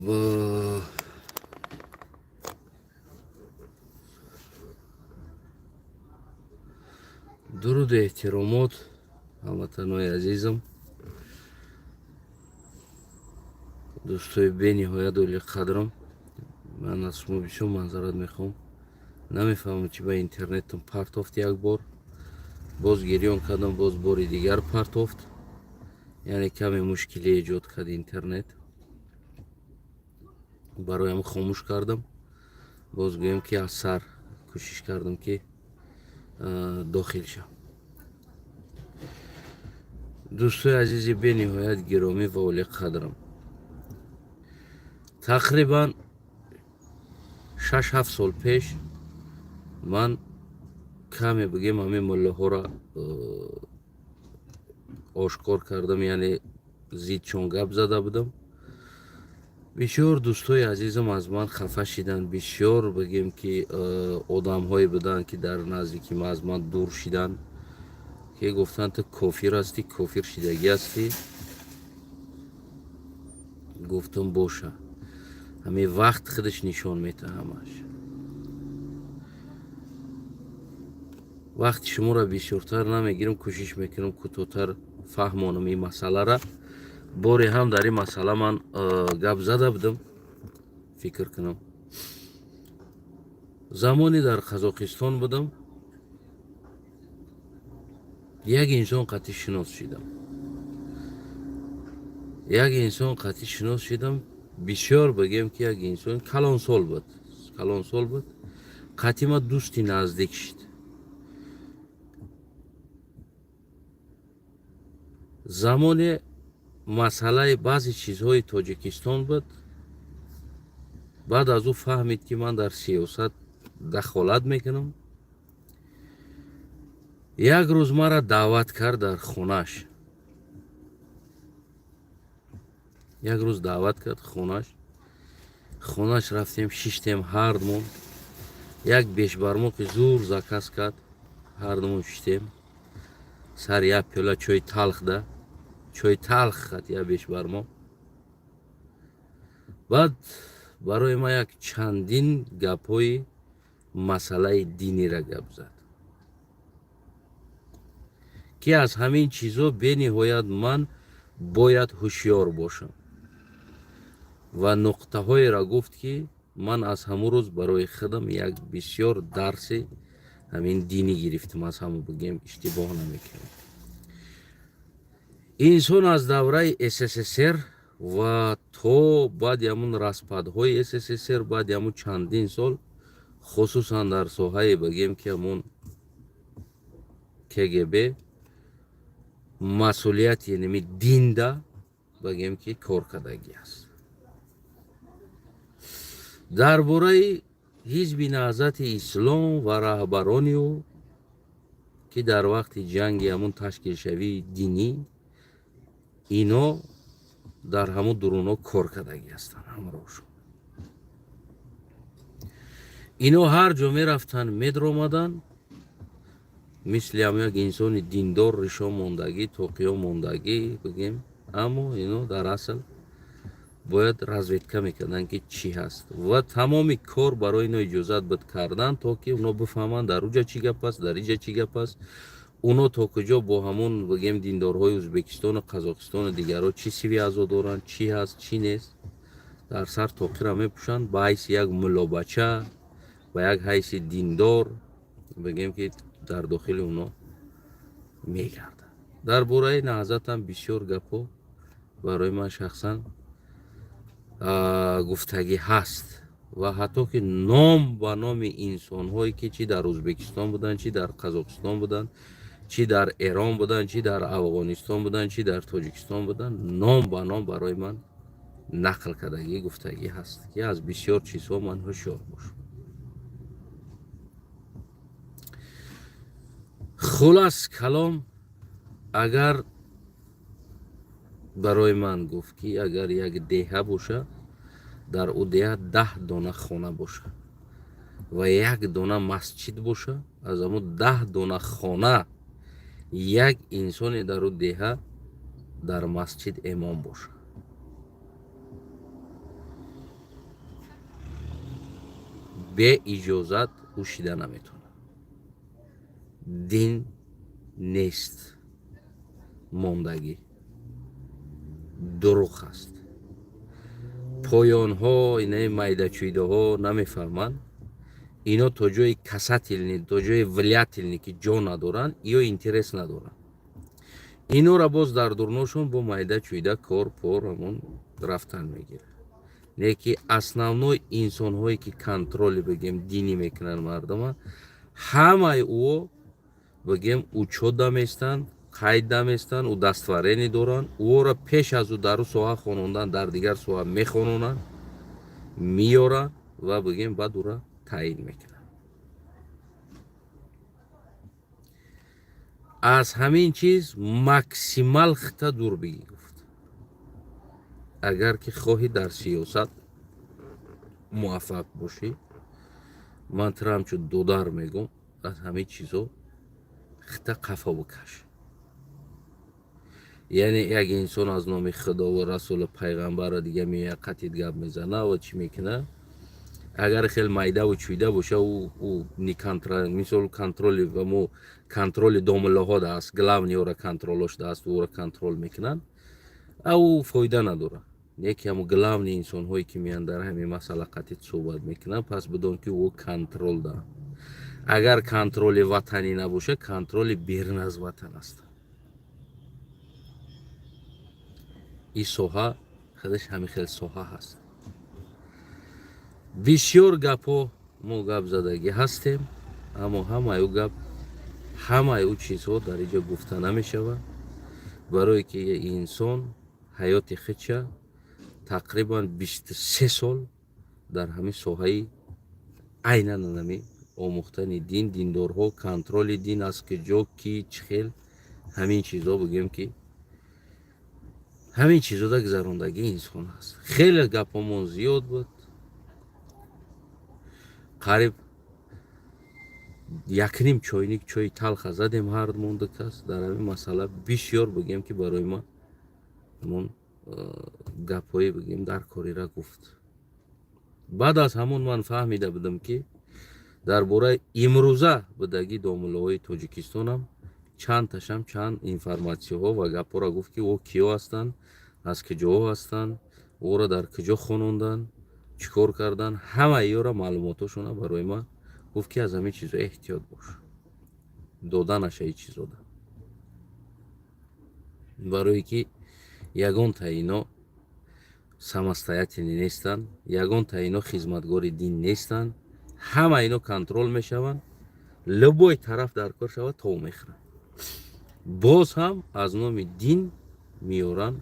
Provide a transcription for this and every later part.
Дуруду эҳтиромот, ҳамватанои азизам, дӯстои бениҳоят олиқадрам. Ман аз шумо бисёр маъзарат мехоҳам. Намефаҳмам, чи ба интернетам партофт. Як бор боз гирён кардам, боз бори дигар партофт, яъне каме мушкилӣ эҷод кард интернет. Бароям хомӯш кардам, боз гӯем ки аз сар кӯшиш кардам, ки дохил шавам. Дӯстои азизи бениҳоят гиромӣ ва олиқадрам, тақрибан 6-7 сол пеш ман каме, бигем, ҳамин муллоҳоро ошкор кардам, яъне зидчон гап зада будам. Бисёр дӯстои азизам аз ман хафа шиданд. Бисёр, бигем ки, одамҳое буданд, ки дар наздики ма, аз ман дур шиданд, ки гуфтанд: «Ту кофир ҳастӣ, кофир шидагӣ ҳастӣ». Гуфтам: «Боша, ҳамин вақт худаш нишон метаҳ ҳамаш». Вақти шуморо бисёртар намегирам, кӯшиш мекунам кӯтоҳтар фаҳмонам ин масъалара. Боре ҳам дар ин масъала ман гап зада будам, фикр кунам. Замоне дар Қазоқистон будам, як инсон қатъи шинос шидам, як инсон қатъи шинос шидам. Бисёр, бигем ки, як инсон калонсол буд, калонсол буд, қатъи ма дӯсти наздик шид. Замоне масъалаи баъзе чизҳои Тоҷикистон буд. Баъд аз ӯ фаҳмид, ки ман дар сиёсат дахолат мекунам. Як рӯз маро даъват кард дар хонааш, як рӯз даъват кард хонааш. Хонааш рафтем, шиштем ҳардумон, як бешбармоқи зур заказ кард, ҳардумон шиштем сари як пиёла чойи талх, да чойи талх хат як бешбармоқ. Баъд барои ман як чандин гапҳои масъалаи динира гап зад, ки аз ҳамин чизҳо бениҳоят ман бояд ҳушёр бошам, ва нуқтаҳоеро гуфт, ки ман аз ҳамун рӯз барои худам як бисёр дарси ҳамин динӣ гирифтам. Аз ҳамун, бигем, иштибоҳ намекунам, инсон аз давраи СССР ва то баъди ҳамун распадҳои СССР, баъди ҳамун чандин сол, хусусан дар соҳаи, бигем ки, ҳамун КГБ масъулияти ними динда, бигем ки, кор кардагӣ аст. Дар бораи Ҳизби Наҳзати Ислом ва раҳбарони ӯ, ки дар вақти ҷанги ҳамун ташкилшавии динӣ ино дар ҳамун дуруно кор кардагӣ ҳастанд, ҳамроҳшон ино ҳар ҷо мерафтанд, медромаданд, мисли ҳам як инсони диндор, ришо мондагӣ, тоқиё мондагӣ, бигем, аммо ино дар асл бояд разведка мекарданд, ки чӣ ҳаст, ва тамоми кор барои ино иҷозат буд кардан, то ки оно бифаҳманд, дар уҷа чӣ гап аст, дар иҷа чӣ гап аст, оно то куҷо бо ҳамун, бигем, диндорҳои Ӯзбекистону Қазоқистону дигарҳо чӣ связо доранд, чӣ ҳаст, чӣ нест. Дар сар тоқира мепӯшанд, ба ҳайси як муллобача, ба як ҳайси диндор, бигем ки, дар дохили оно мегардад. Дар бораи Наҳзатам бисёр гапҳо барои ман шахсан гуфтагӣ ҳаст ва ҳатто ки ном ба номи инсонҳое, ки чӣ дар Ӯзбекистон буданд, чӣ дар Қазоқистон буданд, чӣ дар Эрон буданд, чӣ дар Афғонистон буданд, чӣ дар Тоҷикистон буданд, ном ба ном барои ман нақл кардагӣ, гуфтагӣ ҳаст, ки аз бисёр чизҳо ман ҳушёр бошам. Хулас калом, агар барои ман гуфт, ки агар як деҳа боша, дар ӯ деҳа 10 дона хона боша ва як дона масҷид боша, аз ҳамун 10 дона хона як инсоне дар ӯ деҳа дар масҷид имом боша. Бе иҷозат ӯ шида наметавонад. Дин нест, мондагӣ дурӯғ аст. Поёнҳо, инаи майдачӯйдаҳо намефаҳманд. Ино то ҷои касательный, то ҷои влиятельный ки ҷо надоранд ё интерес надоранд. Инора боз дар дурношон бо майда чӯйда кор пор ҳамон рафтан мегирад. Не ки основной инсонҳое ки контроли, бигем, динӣ мекунанд мардума, ҳамаи ӯо, бигем, учёт даместанд, қайд даместанд, удостоверение доранд. Ӯоро пеш аз ӯ дар ӯ соҳа хонондан, дар дигар соҳа мехононанд, меёранд ва, бигем, баъд ӯра таъин мекунанд. Аз ҳамин чиз максимал хита дур бигӣ, гуфт, агар ки хоҳӣ дар сиёсат муваффақ бошӣ. Ман тура ҳамчун додар мегӯм, аз ҳамин чизо хита қафо бикаш. Яъне як инсон аз номи Худову расулу пайғамбарро дига меояд, қатит гап мезана ва чӣ мекуна. Агар хел майдаву чӯйда боша, ӯ не мисол контроли мо, контроли домуллоҳо даст, главный ора контролош даст, ӯро контрол мекунанд, а ӯ фоида надорад. Не ки ҳамо главный инсонҳое ки меянд, дар ҳамин масъала қатит суҳбат мекунанд, пас бидон ки ӯ контрол дорад. Агар контроли ватанӣ набошад, контроли берун аз ватан аст. Ин соҳа худаш ҳамин хел соҳа ҳаст. Бисёр гапҳо мо гап задагӣ ҳастем, аммо ҳамаи ӯ гап, ҳамаи ӯ чизҳо дар инҷо гуфта намешавад, барое ки инсон ҳаёти худша тақрибан 23 сол дар ҳамин соҳаи айнан ҳами омӯхтани дин, диндорҳо, контроли дин, аз куҷо, ки чӣ хел, ҳамин чизҳо, бигӯем ки ҳамин чизода гузарондагии инсон аст. Хеле гапҳомон зиёд буд, қариб якним чойник чои талха задем ҳар монда кас дар ҳамин масъала. Бисёр, бигӯем ки, барои ман ҳамон гапҳое, бигӯем, дар корира гуфт. Баъд аз ҳамон ман фаҳмида будам, ки дар бораи имрӯза будагӣ домуллоҳои Тоҷикистонам чандташам чанд информатсияҳо ва гапҳоро гуфт, ки ӯ киё ҳастанд, аз куҷоҳо ҳастанд, ӯро дар куҷо хононданд, чӣ кор карданд, ҳамаи ёро маълумотошона барои ман гуфт, ки аз ҳамин чизо эҳтиёт бош, дода наша ин чизода, барое ки ягонта ино самостоятельный нестанд, ягонта ино хизматгори дин нестанд. Ҳама ино контрол мешаванд, любой тараф дар кор шавад, тов мехӯранд. Боз ҳам аз номи дин меоранд,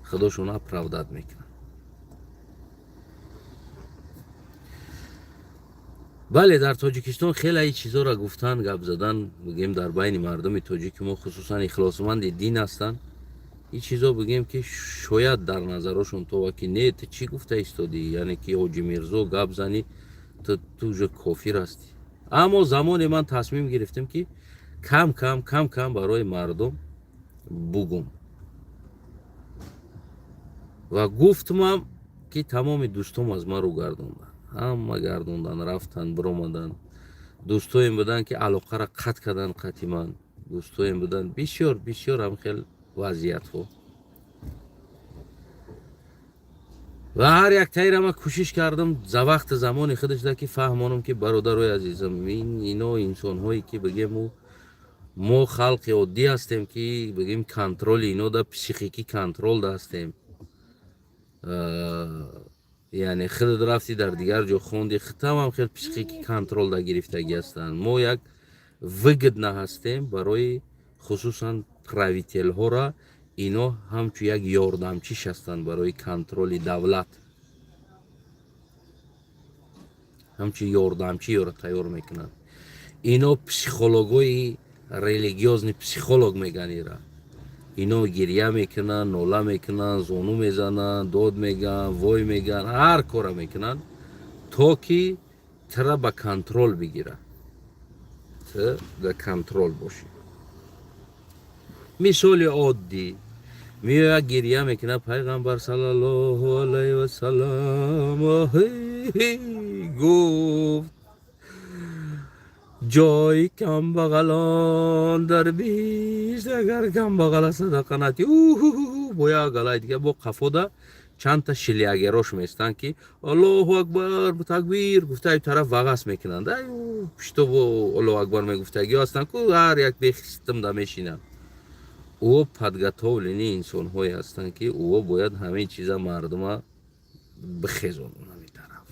худошона оправдать мекунанд. Бале, дар Тоҷикистон хеле ин чизоро гуфтан, гап задан, бигем, дар байни мардуми тоҷики мо, хусусан ихлосманди дин ҳастанд, ин чизо, бигем, ки шояд дар назарошон това ки не, ту чӣ гуфта истодӣ, яъне ки Ҳоҷи Мирзо гап занӣ, ту уже кофир ҳастӣ. Аммо замоне ман тасмим гирифтем, ки кам кам, кам кам барои мардум бугум ва гуфтумам, ки тамоми дӯстом аз ман рӯ гардонданд, ҳама гардондан, рафтанд, биромаданд. Дӯстоем буданд, ки алоқаро қатъ карданд қати ман, дӯстоем буданд, бисёр бисёр ҳам хел вазъиятҳо. Ва ҳар як таира ман кӯшиш кардам за вақти замони худашда, ки фаҳмонам, ки бародарои азизам, ино инсонҳое ки, бигем, мо халқи оддӣ ҳастем, ки, бигем, контроли ино да психикӣ контрол да ҳастем. Яъне худат рафтӣ, дар дигар ҷо хонди, худтам хел психикӣ контрол да гирифтагӣ ҳастанд. Мо як выгодно ҳастем барои хусусан правителҳора. Ино ҳамчун як ёрдамчиш ҳастанд барои контроли давлат, ҳамчун ёрдамчи ёро тайёр мекунанд. Ино психологои религиозный психолог меган ира. Ино гирья мекунанд, нола мекунанд, зону мезананд, дод меган, вой меган, ҳар кора мекунанд, то ки тра ба контрол бигира, ту дар контрол бошӣ. Мисоли оддӣ: меояд, гирья мекунад, пайғамбар саллаллоҳу алайҳи васаллам, Гуфт: ҷои камбағалон дар биҳишт, агар камбағала садақа надиҳӣ. Бо як галаи дига бо қафода чандта шилягерош местанд, ки «Аллоҳу акбар, такбир» гуфта, ай тараф вағас мекунанд. Пиштобо «Аллоҳу акбар» мегуфтагиҳо ҳастанд ку, ҳар як бехистимда мешинанд. Ӯ подготовленный инсонҳое ҳастанд, ки ӯ бояд ҳамин чиза мардума бихезонад ҳамин тараф.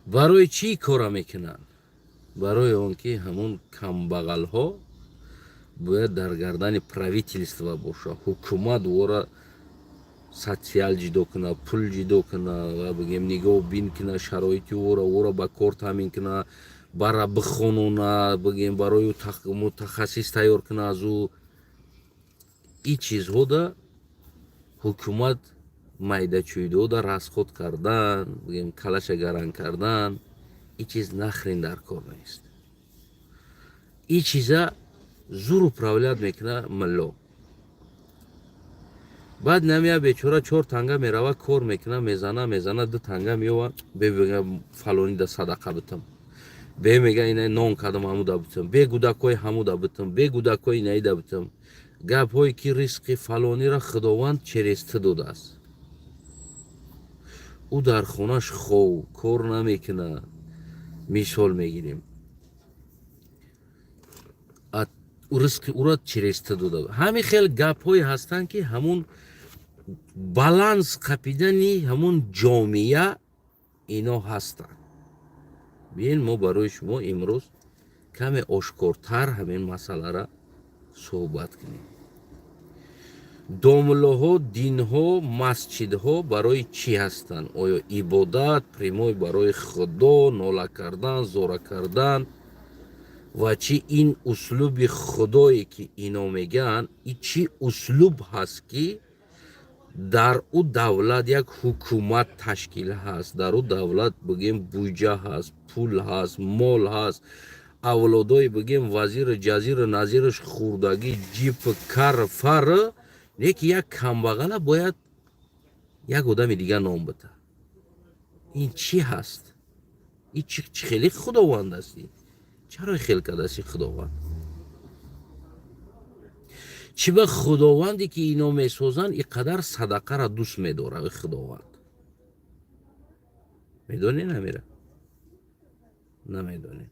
Барои чӣ кора мекунанд? Барои он ки ҳамун камбағалҳо бояд дар гардани правительство боша, ҳукумат ӯро социал ҷидо куна, пул ҷидо куна ва, бигем, нигоҳбин куна шароити ӯро, ӯро ба кор таъмин куна, бара бихонона, бигем, барои ӯ мутахассис тайёр куна. Аз ӯ ин чизҳода ҳукумат майдачӯйдода расход кардан, бигем, калаша гаран кардан, ин чиз нахрен дар кор нест. Ин чиза зур управлять мекуна милло. Баъд намия бечора чор танга мерава, кор мекуна, мезана, мезана, ду танга меёва, бе фалонида садақа битам, бе мега ина нон кардам, ҳамуда битам, бе гудакҳои ҳамуда битам, бе гудакҳои инаида битам. Гапҳое ки ризқи фалонира Худованд через ту додааст. Ӯ дар хонаш хов кор намекуна, мисол мегирем, ризқи ӯро через ту дода. Ҳамин хел гапҳое ҳастанд, ки ҳамун баланс қапидани ҳамун ҷомеа ино ҳастанд. Биен, мо барои шумо имрӯз каме ошкортар ҳамин масъалара суҳбат кунем. Домуллоҳо, динҳо, масҷидҳо барои чӣ ҳастанд? Оё ибодат прямой барои Худо нола кардан, зора кардан ва чӣ? Ин услуби Худое, ки ино мегӯянд, и чӣ услуб ҳаст, ки дар ӯ давлат як ҳукумат ташкил ҳаст, дар ӯ давлат, бигем, буҷа ҳаст, пул ҳаст, мол ҳаст, авлодои, бигем, вазиру ҷазиру назираш хурдагӣ, ҷип, кар, фар, леки як камбағала бояд як одами дигар ном бита? Ин чӣ ҳаст? Ин чӣ хеле Худованд аст? Чаро хел кардааст Худованд? Чӣ ба Худованде, ки ино месозанд, ин қадар садақаро дӯст медорад Худованд? Медонед намера? Намедонед.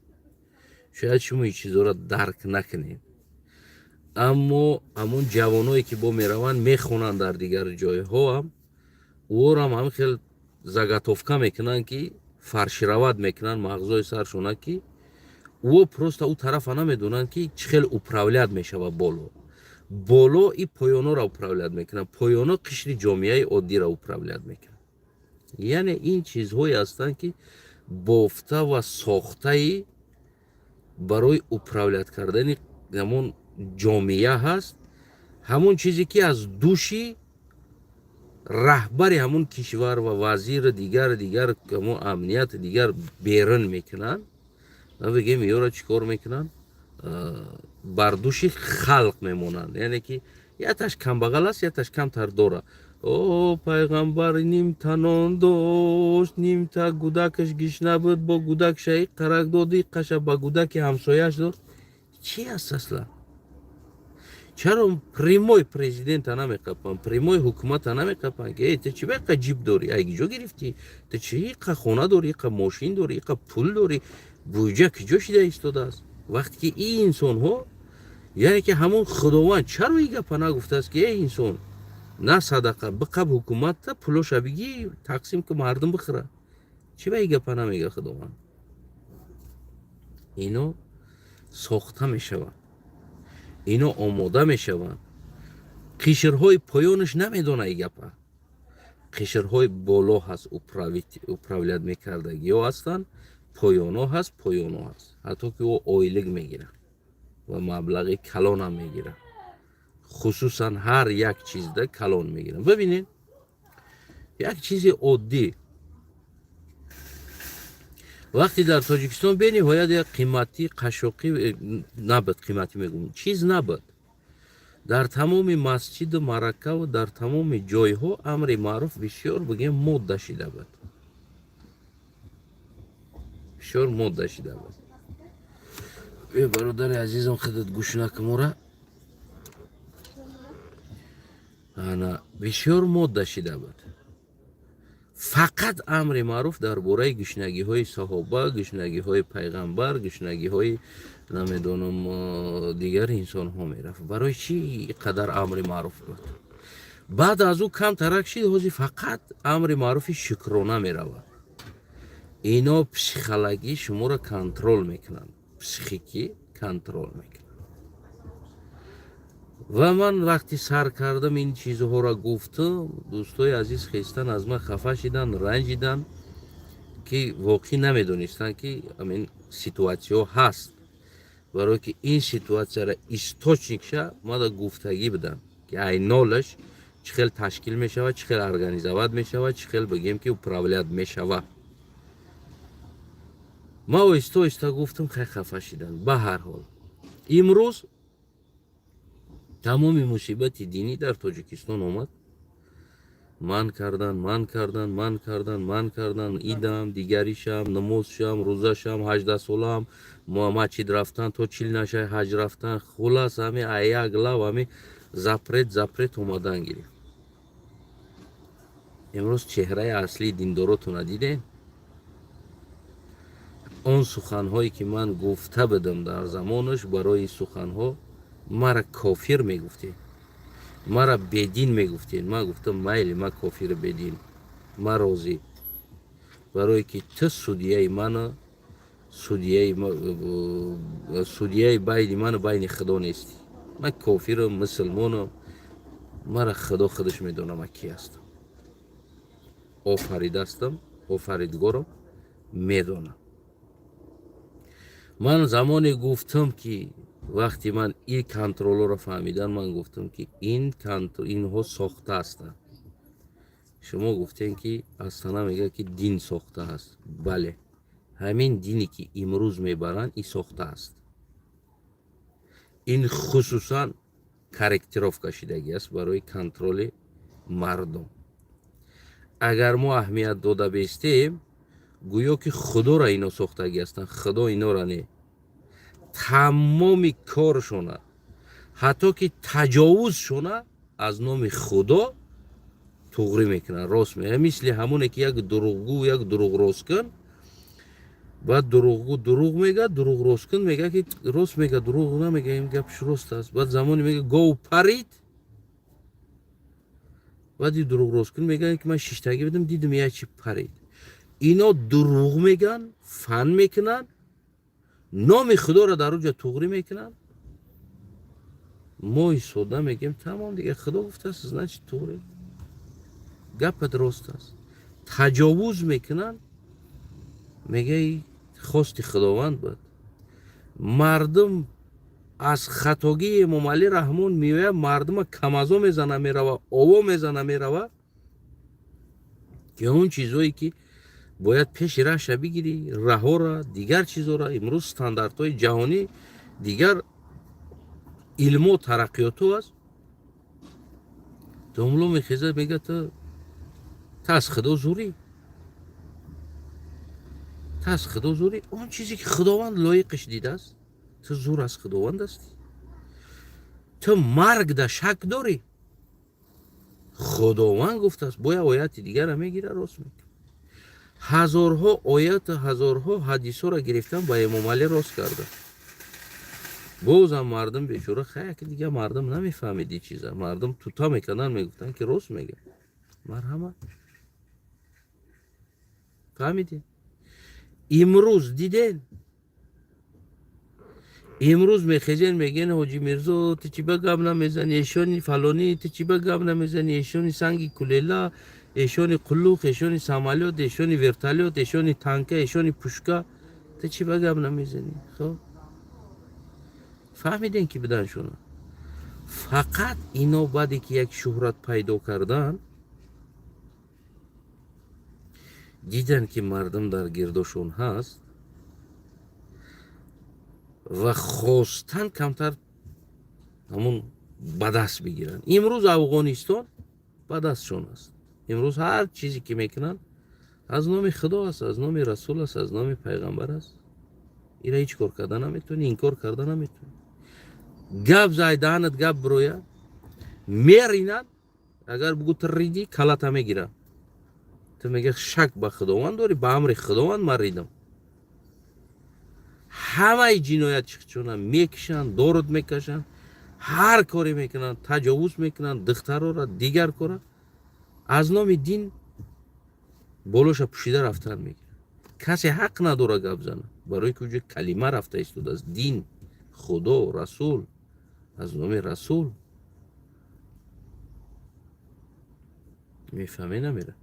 Шояд шумо ин чизҳоро дарк накунед, аммо ҳамун ҷавоное, ки бо мераванд, мехонанд дар дигар ҷойҳоам, ӯорам ҳамин хел заготовка мекунанд, ки фаршировать мекунанд мағзои саршона, ки ӯ просто ӯ тарафа намедонанд, ки чӣ хел управлять мешавад боло. Боло и поёноро управлять мекунанд, поёно қишри ҷомеаи оддиро управлять мекунанд. Яъне ин чизҳое ҳастанд, ки бофта ва сохтаи барои управлять кардани ҳамон ҷомеа ҳаст, ҳамон чизе, ки аз души раҳбари ҳамон кишвар ва вазири дигар, дигар, ҳамон амнияти дигар берун мекунанд ва, бигем, ёро чӣ кор мекунанд, бар души халқ мемонанд. Яъне ки яташ камбағал аст, яташ камтар дора. О, пайғамбар нимта нон дошт, нимта гудакаш гишна буд, бо гудакша и қарак дод, и қаша ба гудаки ҳамсояш дод. Чӣ аст аслан? Чаро прямой президента намеқапанд, прямой ҳукумата намеқапанд, ки ту чӣ ба иқа ҷип дорӣ, ай киҷо гирифтӣ, ту чӣ иқа хона дорӣ, иқа мошин дорӣ, иқа пул дорӣ, буҷа киҷо шида истодааст? Вақте ки ин инсонҳо, яъне ки ҳамон Худованд чаро и гапа нагуфтааст, ки эй инсон, на садақа биқаб, ҳукуматта пулоша бигӣ, тақсим ки, мардум бихӯра? Чӣ ба и гапа намега Худованд? Ино сохта мешаванд, ино омода мешаванд. Қишрҳои поёнаш намедона и гапа, қишрҳои боло ҳаст, управлять мекардагиҳо ҳастанд, поёно ҳаст, поёно ҳаст, ҳатто ки ӯ ойлик мегирад ва маблағи калонам мегирад, хусусан ҳар як чизда калон мегирад. Бибинед, як чизи оддӣ: вақте дар Тоҷикистон бениҳоят як қиматӣ, қашоқӣ набуд, қиматӣ мегӯм, чиз набуд. Дар тамоми масҷиду маъракаву дар тамоми ҷойҳо амри маъруф бисёр, бигем, модда шида буд, бисёр модда шида буд. Э, бародари азизам, худат гӯш накумора. Ана, бисёр модда шида буд. Фақат амри маъруф дар бораи гушнагиҳои саҳоба, гушнагиҳои пайғамбар, гушнагиҳои, намедонам, дигар инсонҳо мерафт. Барои чӣ қадар амри маъруф буд? Баъд аз ӯ кам тарак шид. Ҳозир фақат амри маъруфи шукрона меравад. Ино психологӣ шуморо контроль мекунанд, психикӣ контроль мекунанд. Ва ман вақти сар кардам, ин чизҳоро гуфтам, дӯстои азиз хестан, аз ман хафа шидан, ранҷидан, ки воқеъ намедонистанд, ки амин ситуатсияҳо ҳаст. Барое ки ин ситуатсияра источник ша мада гуфтагӣ будам, ки айнолаш чӣ хел ташкил мешавад, чӣ хел организовать мешавад, чӣ хел, бигем, ки управлять мешавад. Ма оҳиста оҳиста гуфтам, хай, хафа шиданд. Ба ҳар ҳол, имрӯз тамоми мусибати динӣ дар Тоҷикистон омад. Ман кардан, ман кардан, ман кардан, ман кардан, идам, дигаришам, намозшам, рӯзашам, 18 солаам масҷид рафтан, то 40 нашай ҳаҷ рафтан. Хулас, ҳами аяк лав ҳами запрет, запрет омадан гирифт. Имрӯз чеҳраи аслии диндоротона дидем. Он суханҳое, ки ман гуфта будам дар замонаш, барои суханҳо мара кофир мегуфтед, мара бедин мегуфтед. Ман гуфтам: майли, ман кофиру бедин, ман розӣ, барое ки ту судияи мана, судияи байни ману байни Худо нестӣ. Ман кофирам, мусулмонам, мара Худо худаш медонам, ман ки ҳастам. Офаридастам, офаридгорам медонам. Ман замоне гуфтам, ки вақте ман ин контролҳоро фаҳмидан, ман гуфтам, ки инҳо сохта ҳастанд. Шумо гуфтем, ки Астана мегӯяд, ки дин сохта аст. Бале, ҳамин дине, ки имрӯз мебаранд, ин сохта аст. Ин хусусан корректировка шидагӣ аст барои контроли мардум. Агар мо аҳамият дода бестем, гӯё ки Худоро ино сохтагӣ ҳастанд, Худо инора не. Тамоми коршона, ҳатто ки таҷовузшона аз номи Худо туғрӣ мекунанд, рост мега. Мисли ҳамоне, ки як дурӯғгӯ, як дурӯғросткун, баъд дурӯғгӯ дурӯғ мега, дурӯғросткун мега, ки рост мега, дурӯғ намега, ин гапш рост аст. Баъд замоне мега, гов парид, баъди дурӯғросткун мега, ки ман шиштагӣ будам, дидам, як чи парид. Ино дурӯғ меган, фан мекунанд, номи Худоро дар уҷа туғрӣ мекунанд. Мо истода мегем: тамом, дига Худо гуфтааст, значит, туғрӣ, гапат рост аст. Таҷовуз мекунанд, мегаи хости Худованд буд. Мардум аз хатогии Эмомалӣ Раҳмон меояд, мардума камазо мезана мерава, ово мезана мерава, ки он чизое, ки бояд пеши раҳша бигирӣ, раҳора, дигар чизора. Имрӯз стандартҳои ҷаҳонӣ, дигар илмо, тараққиёту аст. Домло мехезад, мега: ту аз Худо зурӣ, ту аз Худо зурӣ. Он чизе, ки Худованд лоиқаш дидааст, ту зур аз Худованд ҳастӣ? Ту маргда шак дорӣ? Худованд гуфтааст. Бояд ояти дигара мегира, рост мекунад. Ҳазорҳо ояту ҳазорҳо ҳадисҳоро гирифтан, ба Эмомалӣ рост карда. Бозам мардум бечора, хаяки дига мардум намефаҳмид ин чиза. Мардум тута мекарданд, мегуфтанд, ки рост мега, марҳамат. Фаҳмидед? Имрӯз диден, имрӯз мехезен, мегӯен: «Ҳоҷи Мирзо, ту чӣ ба гап намезанӣ? Эшони фалонӣ, ту чӣ ба гап намезанӣ? Эшони санги кулела, эшони қуллуқ, эшони самолёт, эшони вертолёт, эшони танка, эшони пушка, ту чӣ ба гап намезанӣ?» Хоб, фаҳмидем, ки будан шуна. Фақат ино баъде ки як шӯҳрат пайдо кардан, диданд, ки мардум дар гирдошон ҳаст ва хостан камтар ҳамун Ба даст бигиранд. Имрӯз Афғонистон ба дастшон аст. Имрӯз ҳар чизе ки мекунанд, аз номи Худо аст, аз номи Расул аст, аз номи Пайғамбар аст. Ира ҳеҷ кор карда наметавонӣ, инкор карда наметавонӣ. Гап зай, даҳанат гап бироя, меринад. Агар бугӯ ту ридӣ, калата мегирад. Ту мега шак ба Худованд дорӣ, ба амри Худованд ман ридам. Ҳамаи ҷиноятчичона мекишанд, дорут мекашанд, ҳар коре мекунанд, таҷовуз мекунанд духтарора, дигар кора аз номи дин болоша пӯшида рафтан мегирад. Касе ҳақ надора гап зана, барои ки уҷо калима рафта истодааст: дин, Худо, Расул, аз номи Расул. Мефаҳме намера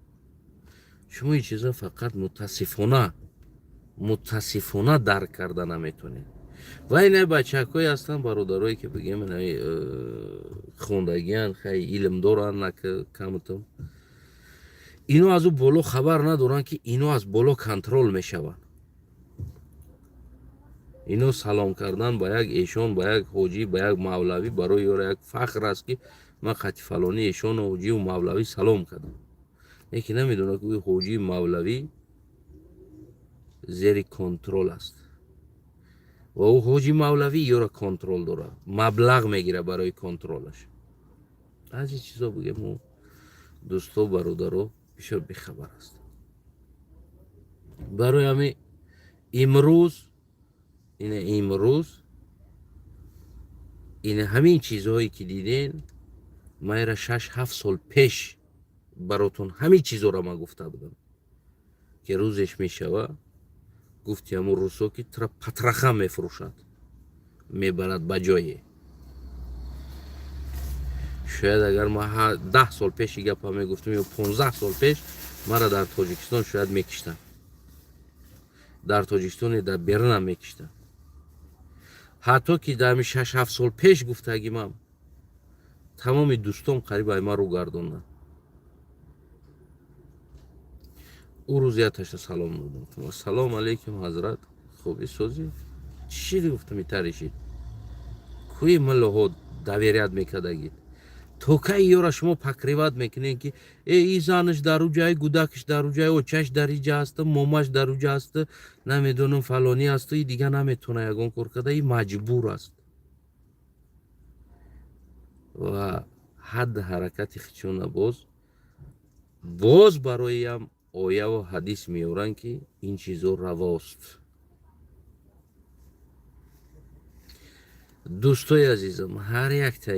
шумо ин чиза? Фақат мутаассифона дарк карда наметонед. Ва ина бачакҳое ҳастанд, бародарое ки бигем, хондагиян, хай, илм доранд камтум. Ино аз ӯ боло хабар надоранд, ки ино аз боло контроль мешаванд. Ино салом кардан ба як эшон, ба як ҳоҷӣ, ба як мавлавӣ барои ёра як фахр аст, ки ман қати фалони эшону ҳоҷиву мавлавӣ салом кардам. Лекин намедонад, ки ӯ ҳоҷии мавлавӣ зери контроль аст ва ӯ ҳоҷи мавлавӣ ёра контроль дорад, маблағ мегирад барои контролаш. Аз ин чизо, бигем, мо дӯсто, бародаро бисёр бехабар ҳастем. Барои ҳамин имрӯз ина, имрӯз ина ҳамин чизҳое ки диден, майра 6-7 сол пеш баротон ҳамин чизоро ман гуфта будам, ки рӯзеш мешава. Гуфти ҳамун рӯзҳо, ки тра потроха мефурӯшад, мебарад ба ҷое. Шояд агар ман 10 сол пеши гапа мегуфтам ё 15 сол пеш, мара дар Тоҷикистон шояд мекиштанд, дар Тоҷикистоне, дар берунам мекиштанд. Ҳатто ки дар ҳами 6-7 сол пеш гуфтагимам, тамоми дӯстом қариб ай ман рӯ гардонданд. Ӯ рӯз яташа салом додам: «Салом алейкум, ҳазрат, хубӣ, созӣ, чӣ шиди?» Гуфтам: «Итаришид кӯи миллоҳо доверять мекардагид, то кай ёра шумо покрывать мекунед, ки э и занаш дар уҷай, гудакаш дар уҷай, очаш дар иҷа ҳаста, момаш дар уҷа ҳаста, намедонам, фалонӣ ҳасту, и дига наметавона ягон кор карда, и маҷбур аст». Ва ҳадди ҳаракати хичона боз бароиам ояву ҳадис меоранд, ки ин чизо равост. Дӯстои азизам, ҳар якта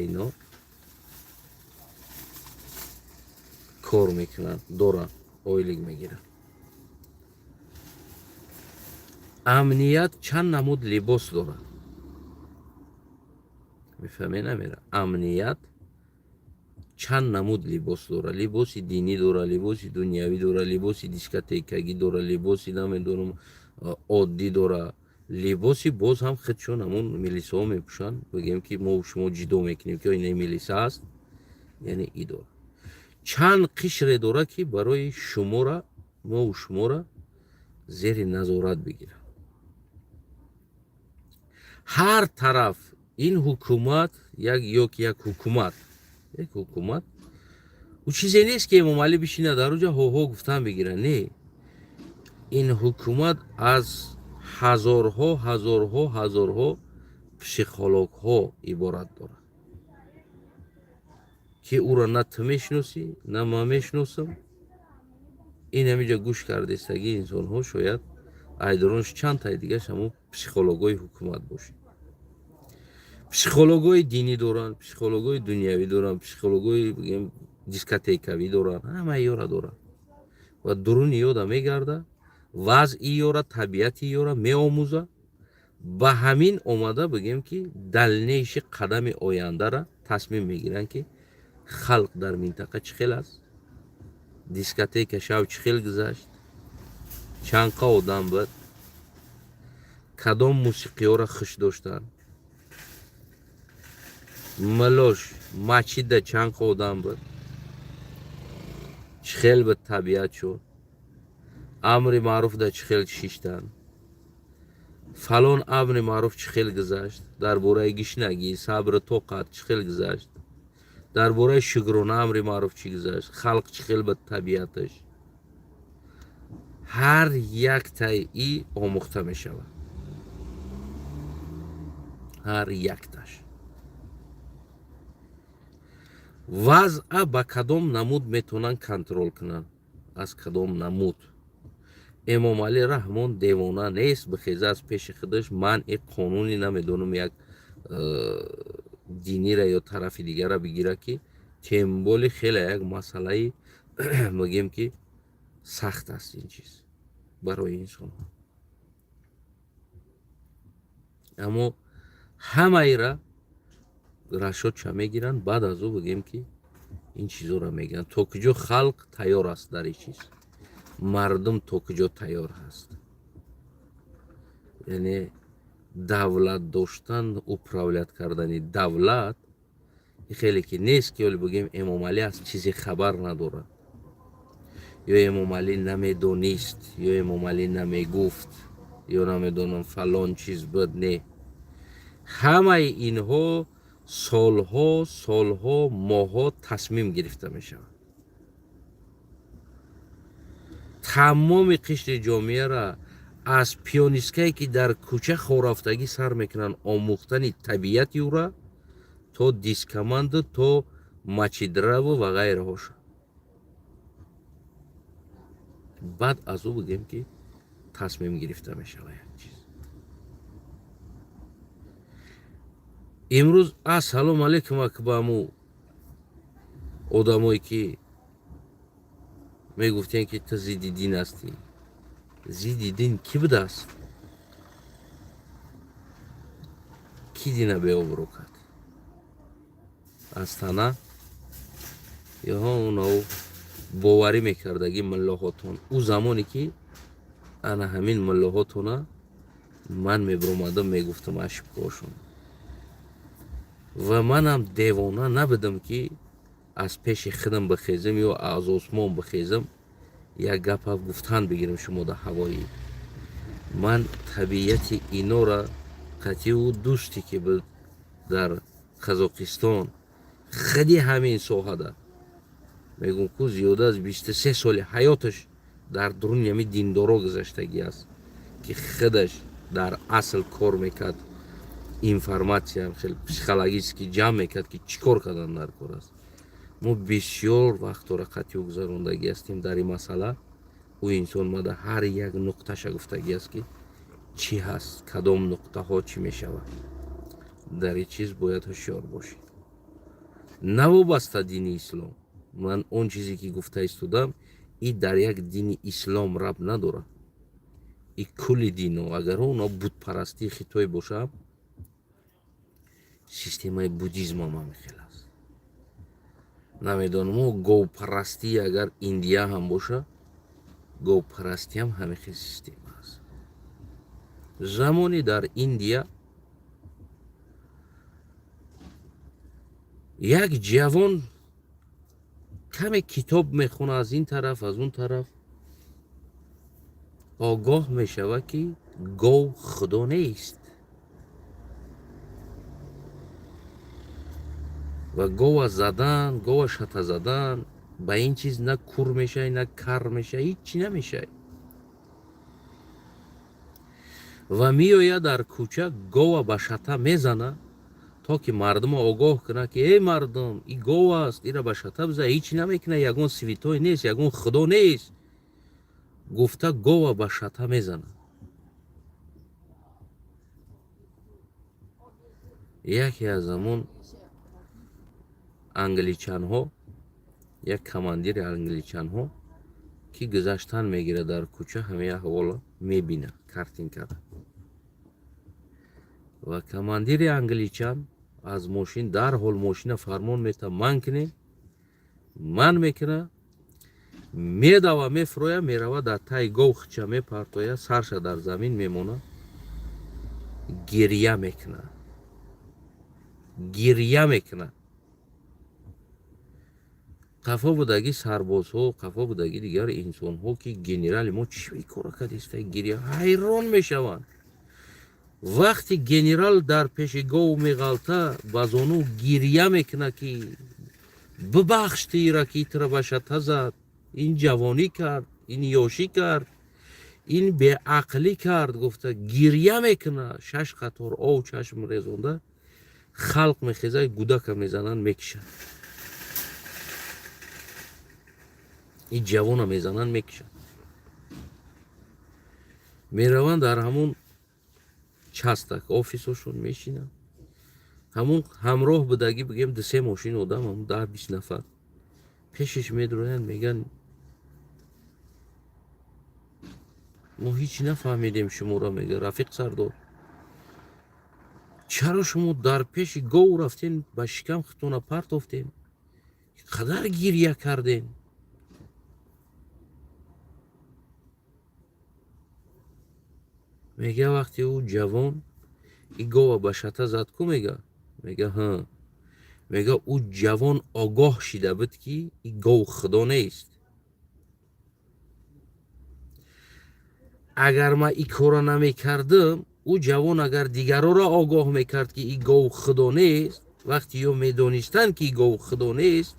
ино кор мекунанд, доранд, ойлик мегиранд. Амният чанд намуд либос дорад, мефаҳме намера? Амният чанд намуд либос дорад: либоси динӣ дорад, либоси дунявӣ дорад, либоси дискотекагӣ дорад, либоси намедонам оддӣ дорад, либоси боз ҳам худшон ҳамон милисаҳо мепӯшанд, бигем, ки мо шумо ҷидо мекунем, ки ина милиса аст, яъне и дорад. Чанд қишре дорад, ки барои шумора, мову шумора зери назорат бигирад. Ҳар тараф ин ҳукумат як ё ки як ҳукумат, ӯ чизе нест, ки Эмомалӣ бишина дар уҷа, ҳоҳо гуфтан бигирад. Не, ин ҳукумат аз ҳазорҳо, ҳазорҳо, ҳазорҳо психологҳо иборат дорад, ки ӯро на ту мешиносӣ, на ман мешиносам. Ин ҳамиҷа гӯш кардестагии инсонҳо шояд айдоронш чанд таи дигаш ҳамон психологҳои ҳукумат бошад. Психологҳои динӣ доранд, психологҳои дунявӣ доранд, психологҳои, бигем, дискотекавӣ доранд, ҳамаи ёра доранд ва дуруни ёда мегарда, вазъи ёра, табиати ёра меомӯза. Ба ҳамин омада, бигем, ки дальнейший қадами ояндара тасмим мегиранд, ки халқ дар минтақа чӣ хел аст, дискотека шав чӣ хел гузашт, чандқа одам буд, кадом мусиқиёро хуш доштанд, милош масҷидда чанд одам буд, чӣ хел буд табиат шуд, амри маъруфда чӣ хел шиштанд. Фалон амри маъруф чӣ хел гузашт, дар бораи гишнагӣ, сабру тоқат чӣ хел гузашт, дар бораи шукрона амри маъруф чӣ гузашт, халқ чӣ хел ба табиаташ. Ҳар яктаи и омӯхта мешавад, ҳар якташ. Вазъа ба кадом намуд метавонанд контрол кунанд, аз кадом намуд. Эмомалӣ Раҳмон девона нест, бихеза аз пеши худаш манъи қонуни намедонам як динира ё тарафи дигара бигира, ки тем более хеле як масъалаи мегӯем ки сахт аст ин чиз барои инсонҳо. Аммо ҳамаира расчётша мегиранд, баъд аз ӯ бигӯем ки ин чизоро мегиранд. То куҷо халқ тайёр аст дар ин чиз, мардум то куҷо тайёр ҳаст. Яъне давлат доштан, управлять кардани давлат хеле ки нест, ки оли бигӯем Эмомалӣ аз чизе хабар надорад, ё Эмомалӣ намедонист, ё Эмомалӣ намегуфт, ё намедонам фалон чиз буд. Не, ҳамаи инҳо солҳо, солҳо, моҳҳо тасмим гирифта мешавад. Тамоми қишри ҷомеаро аз пионисткае, ки дар кӯча хорафтагӣ сар мекунанд, омӯхтани табиати ӯра то дискоманду, то мачидраву ва ғайраҳоша. Баъд аз ӯ бигӯем ки тасмим гирифта мешавад як чиз. Имрӯз ассалому алайкум ба аму одамое ки мегуфтем ки ту зидди дин ҳастӣ. Зидди дин кӣ будааст? Кӣ дина беобрӯ кард? Аз тана ёҳо оно боварӣ мекардагӣ муллоҳотон. Ӯ замоне ки ана ҳамин муллоҳотона ман мебиромадам, мегуфтам ошибкаҳошон. Ва манам девона набудам, ки аз пеши худам бихезам ё аз осмон бихезам, як гапа гуфтан бигирам шумо дар ҳавоӣ. Ман табиати инора қатъи ӯ дӯсте ки буд дар Қазоқистон, худи ҳамин соҳада мегӯм ку зиёда аз 23 соли ҳаёташ дар дуруни ҳамин диндоро гузаштагӣ аст, ки худаш дар асл кор мекард, информатсия хеле психологически ҷамъ мекард, ки чӣ кор кардан дар кор аст. Мо бисёр вақтҳоро қатъи ӯ гузарондагӣ ҳастем дар ин масъала. Ӯ инсон мада ҳар як нуқташа гуфтагӣ аст, ки чӣ ҳаст, кадом нуқтаҳо чӣ мешавад. Дар ин чиз бояд ҳушёр бошед. Навобаста дини ислом, ман он чизе ки гуфта истодам, и дар як дини ислом рабт надорад, и кулли дино, агар оно бутпарастии хитой бошад, системаи буддизмам ҳамин хел аст. Намедонам, о говпарастӣ агар Индия ҳам боша, говпарастиам ҳамин хел система аст. Замоне дар Индия як ҷавон каме китоб мехона, аз ин тараф, аз он тараф огоҳ мешавад, ки гов худо нест ва гова задан, гова шата задан ба ин чиз на кур мешавӣ, на кар мешавӣ, ҳиччи намешавӣ. Ва меояд дар кӯча, гова ба шата мезана, то ки мардумо огоҳ кунад, ки эй мардум, и гов аст, ира ба шата биза, ҳичи намекунад, ягон святой нест, ягон худо нест, гуфта гова ба шата мезана. Яке аз ҳамон англичанҳо, як командири англичанҳо, ки гузаштан мегирад дар кӯча, ҳамин аҳволро мебинад картинкара. Ва командири англичан аз мошин дарҳол мошина фармон метавад ман кунем, ман мекуна, медава, мефуроя, мерава дар таи гов хича мепартоя, сарша дар замин мемона, гирья мекуна, гирья мекуна. Қафо будагӣ сарбозҳо, қафо будагӣ дигар инсонҳо, ки генерали мо чӣ кора кардиста, гирья, ҳайрон мешаванд. Вақти генерал дар пеши гов меғалта, ба зону гирья мекунад, ки бибахш тира, ки тира ба шата зад, ин ҷавонӣ кард, ин ёшӣ кард, ин беақлӣ кард, гуфта гирья мекунад, шаш қатор ов чашм резонда, халқ мехезад, гудака мезананд, мекишанд, ин ҷавона мезананд, мекишанд, мераванд дар ҳамун частак офисошон мешинанд. Ҳамун ҳамроҳ будагӣ, бигем, дусе мошин одам, ҳамун 10-20 нафар пешаш медроянд, мегӯянд: мо ҳеҷ нафаҳмидем шуморо, мега, рафиқ сардор, чаро шумо дар пеши гов рафтем, ба шикам худтона партофтем, қадар гирья кардем? Мега, вақте ӯ ҷавон и гова ба шата зад ку, мега, ҳа, мега, ӯ ҷавон огоҳ шида буд, ки и гов худо нест. Агар ман и корро намекардам, ӯ ҷавон агар дигарора огоҳ мекард, ки и гов худо нест, вақте ё медонистанд, ки и гов худо нест,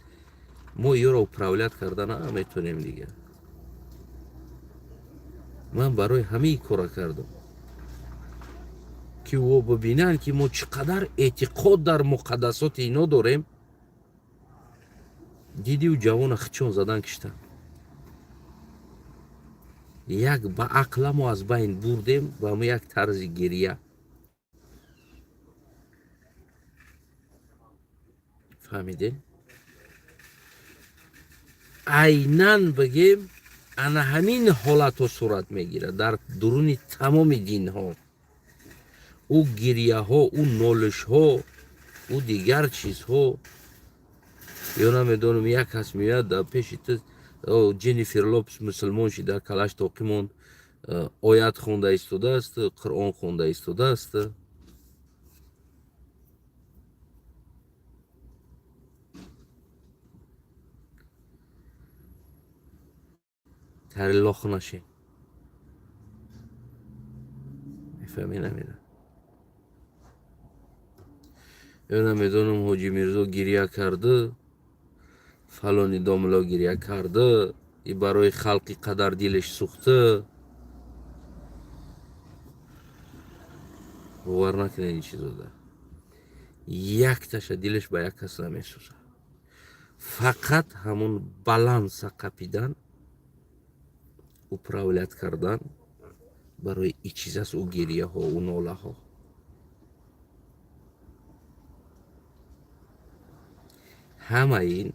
мо ёро управлять карда наметонем дигар. Ман барои ҳамаи кора кардам, ки ӯ бибинанд, ки мо чӣ қадар эътиқод дар муқаддасоти ино дорем. Дидиу ҷавона хичон задан киштанд, як ба ақламо аз байн бурдем ба як тарзи гирья. Фаҳмидем? Айнан, бигем, ана ҳамин ҳолатҳо сурат мегирад дар дуруни тамоми динҳо. Ӯ гирьяҳо, ӯ нолишҳо, ӯ дигар чизҳо, ё намедонам, як кас меояд дар пеши ту, Ҷеннифер Лопес мусулмон шида, калаш тоқӣ монд, оят хонда истодааст, Қуръон хонда истодааст. Тари лох нашем, мефаҳмӣ, намеда, ё намедонам, Ҳоҷи Мирзо гирья карда, фалони домло гирья карда, и барои халқи қадар дилаш сӯхта. Бовар накунед ин чизода, якташа дилаш ба як кас намесӯзад, фақат ҳамон баланса қапидан, управлять кардан барои и чиз аст, ӯ гирьяҳо, ӯ нолаҳо. Ҳама ин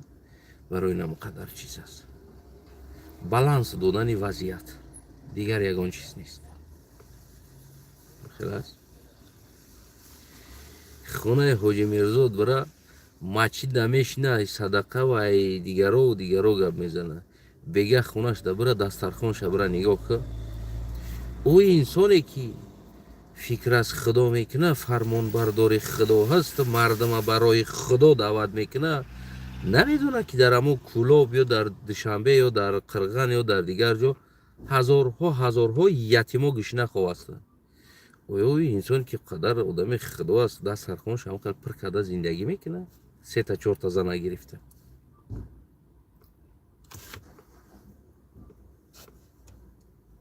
барои намқадар чиз аст, баланс додани вазъият, дигар ягон чиз нест. Хел аст. Хонаи Ҳоҷи Мирзод бара, масҷид намешина, садақа ва ай дигаро дигаро гап мезана. Бега хонаш да бира, дастархонша бира нигоҳ ка. Ӯ инсоне ки фикр аз худо мекуна, фармонбардори худо ҳаст, мардума барои худо даъват мекуна, намедонад, ки дар ҳамон Кӯлоб ё дар Душанбе ё дар Қирған ё дар дигар ҷо ҳазорҳо ҳазорҳо ятимо гушна хов ҳастанд. Оё ӯ инсон, ки қадар одами худо аст, дастархонаш ҳамқадр пир карда зиндагӣ мекунад, сета чорта зана гирифта?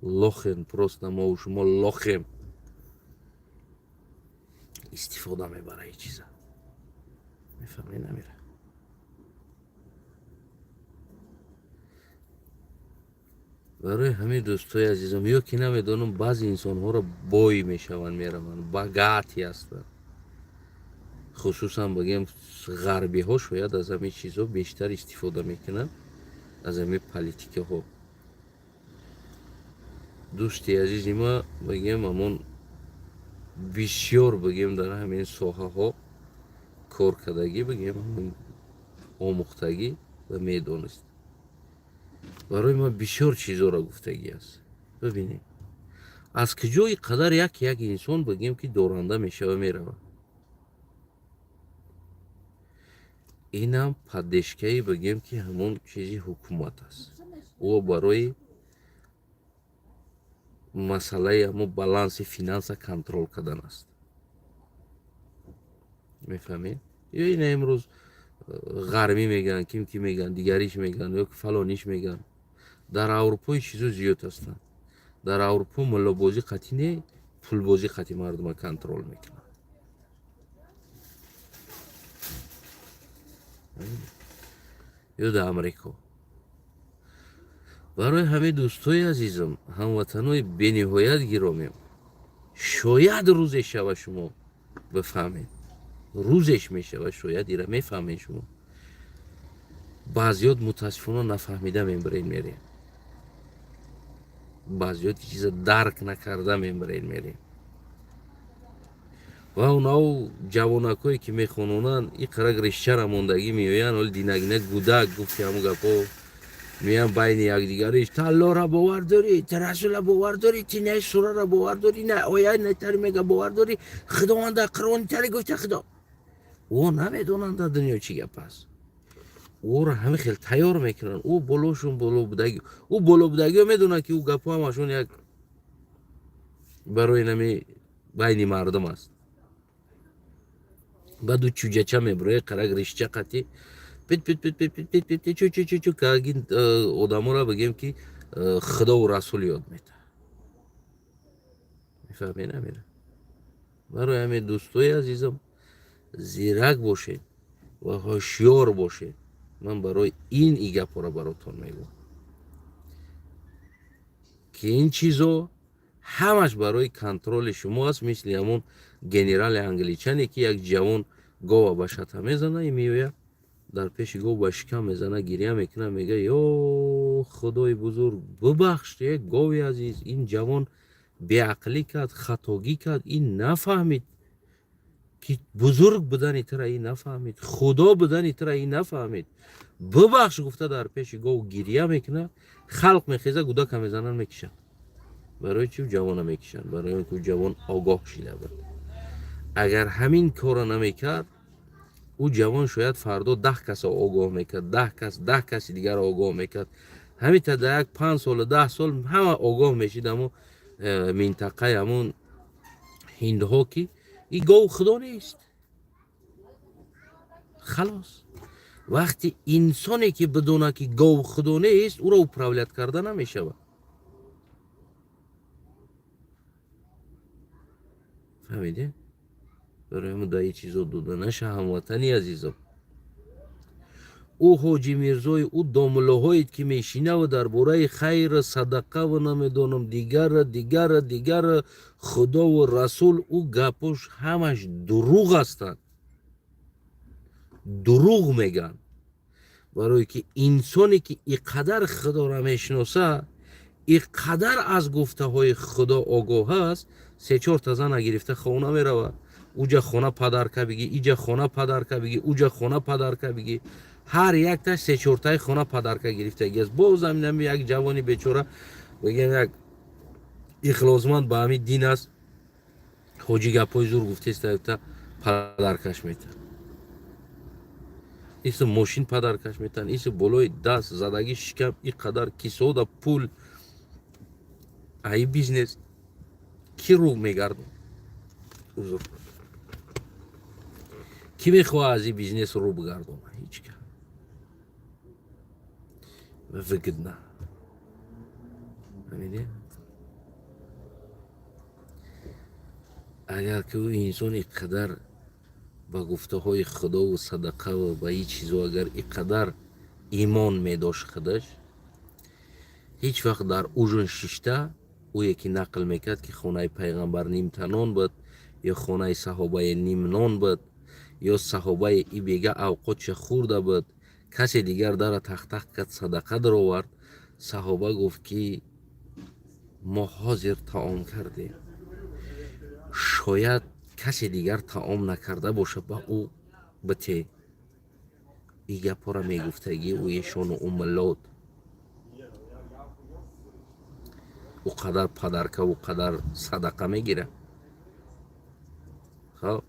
Лохем, просто мову шумо лохем. Истифода мебара и чиза, мефаҳмӣ, намера. Барои ҳамин, дӯстои азизам, ё ки намедонам, баъзе инсонҳоро бой мешаванд, мераванд, богатый ҳастанд, хусусан, бигем, ғарбиҳо шояд аз ҳамин чизҳо бештар истифода мекунанд, аз ҳамин политикаҳо. Дӯсти азизи ма, бигем, ҳамон бисёр, бигем, дар ҳамин соҳаҳо кор кардагӣ, бигем, омӯхтагӣ ва медонист, барои ман бисёр чизҳоро гуфтагӣ аст. Бибинем, аз куҷои қадар як як инсон, бигем, ки доранда мешава, меравад. Инам поддержкаи, бигем, ки ҳамон чизи ҳукумат аст. Ӯ барои Масъалаи ҳамо баланси финанса контрол кардан аст, мефаҳмед? Ё ина имрӯз ғармӣ мегӯянд, ким ки мегӯянд, дигариш мегӯянд ё фалониш мегӯянд. Дар Аврупо чизо зиёд ҳастанд. Дар Аврупо муллобозӣ қатъӣ не, пулбозӣ қатъи мардума контрол мекунанд. Ё дар Амрико. Барои ҳамин, дӯстои азизам, ҳамватанои бениҳоят гиромем, шояд рӯзе шава, шумо бифаҳмед, рӯзеш мешава, шояд ира мефаҳмед шумо. Баъзиёт мутаассифона нафаҳмида мебаред, мерем, баъзиёт чиза дарк накарда мебаред, мерем. Ва онав ҷавонакое ки мехононанд, и қарак решчара мондагӣ меоянд, оли динагина гудак гуфти ҳамун гапҳо меян байни якдигариш: «Ту Аллоҳра бовар дорӣ? Ту Расула бовар дорӣ? Ти не сурара бовар дорӣ? На оя нетари мега бовар дорӣ? Худованд дар Қуръони тари гуфта Худо». О намедонанд дар дунё чӣ гап аст. Ӯро ҳамин хел тайёр мекунанд. Ӯ болошон боло будаги, ӯ боло будагиҳо медонанд, ки ӯ гапҳо ҳамашон як барои нами байни мардум аст. Баъд ӯ чӯҷача мебурояд, қарак ришча қатӣ пит пит пит пит пит пит пит чу чу чу чу кагин одаморо бигем, ки Худову Расул ёд метаҳад. Мефаҳмед, намера? Барои ҳамин, дӯстои азизам, зирак бошед ва ҳушёр бошед. Ман барои ин и гапҳоро баротон мегӯям, ки ин чизо ҳамаш барои контроли шумо аст. Мисли ҳамон генерали англичане, ки як ҷавон гова ба шата мезана и меояд, дар пеши гов ба шикам мезана, гиря мекунад, мега: «Ё Худои бузург, бубахш, е гови азиз, ин ҷавон беақлӣ кард, хатогӣ кард, ин нафаҳмид, ки бузург будани тура ин нафаҳмид, Худо будани тура ин нафаҳмид, бубахш», гуфта дар пеши гов гиря мекунад. Халқ мехеза, гудака мезананд, мекишанд. Барои чӣ ҷавона мекишанд? Барои он ки ҷавон огоҳ шида буд. Агар ҳамин корро намекард, ӯ ҷавон шояд фардо 10 касо огоҳ мекард, 10 кас, 10 каси дигарро огоҳ мекард. Ҳамин та дар як 5 солу 10 сол ҳама огоҳ мешид, ҳамун минтақаи ҳамун ҳиндҳо, ки ин гов Худо нест. Халос, вақти инсоне ки бидонад, ки гов Худо нест, ӯро управлять карда намешавад. Фаҳмидед? Барои ҳамин дар ин чизо дода наша, ҳамватани азизам. Ӯ Ҳоҷи Мирзои, ӯ домуллоҳоед, ки мешинаву дар бораи хайр, садақаву намедонам, дигара, дигара, дигара, Худову Расул, ӯ гапош ҳамаш дурӯғ ҳастанд, дурӯғ мегӯянд. Барое ки инсоне ки и қадар Худоро мешиноса, и қадар аз гуфтаҳои Худо огоҳ аст, се-чорта зана гирифта хона меравад, уҷа хона подарка бигӣ, иҷа хона подарка бигӣ, уҷа хона подарка бигӣ, ҳар якташ се-чортаи хона подарка гирифтагӣ аст. Боз ҳаминами як ҷавони бечора, бигем, як ихлосманд ба ҳамин дин аст, ҳоҷӣ гапҳои зур гуфтеста, подаркаш метаҳад, исм мошин подаркаш метаҳанд, исм болои даст задагӣ шикам, и қадар кисода пул. Аи бизнес кӣ рӯ мегардон? Узр, кӣ мехоҳад аз ин бизнес рӯ бигардона? Ҳеҷ кас. Выгодно, фаҳмидед? Агар ки ӯ инсон и қадар ба гуфтаҳои Худову садақаву ба ин чизо агар и қадар имон медошт худаш, ҳеҷ вақт дар ужин шишта, ӯе ки нақл мекард, ки хонаи пайғамбар нимтанон буд ё хонаи саҳобаи нимнон буд, ё саҳобаи и бега авқотша хӯрда буд, касе дигар дара тахтах кард, садақа даровард, саҳоба гуфт, ки мо ҳозир таом кардем, шояд касе дигар таом накарда бошад, ба ӯ бите. И гапҳоро мегуфтагӣ ӯ ешону умлот ӯ қадар подарка, ӯ қадар садақа мегирад. Хоб,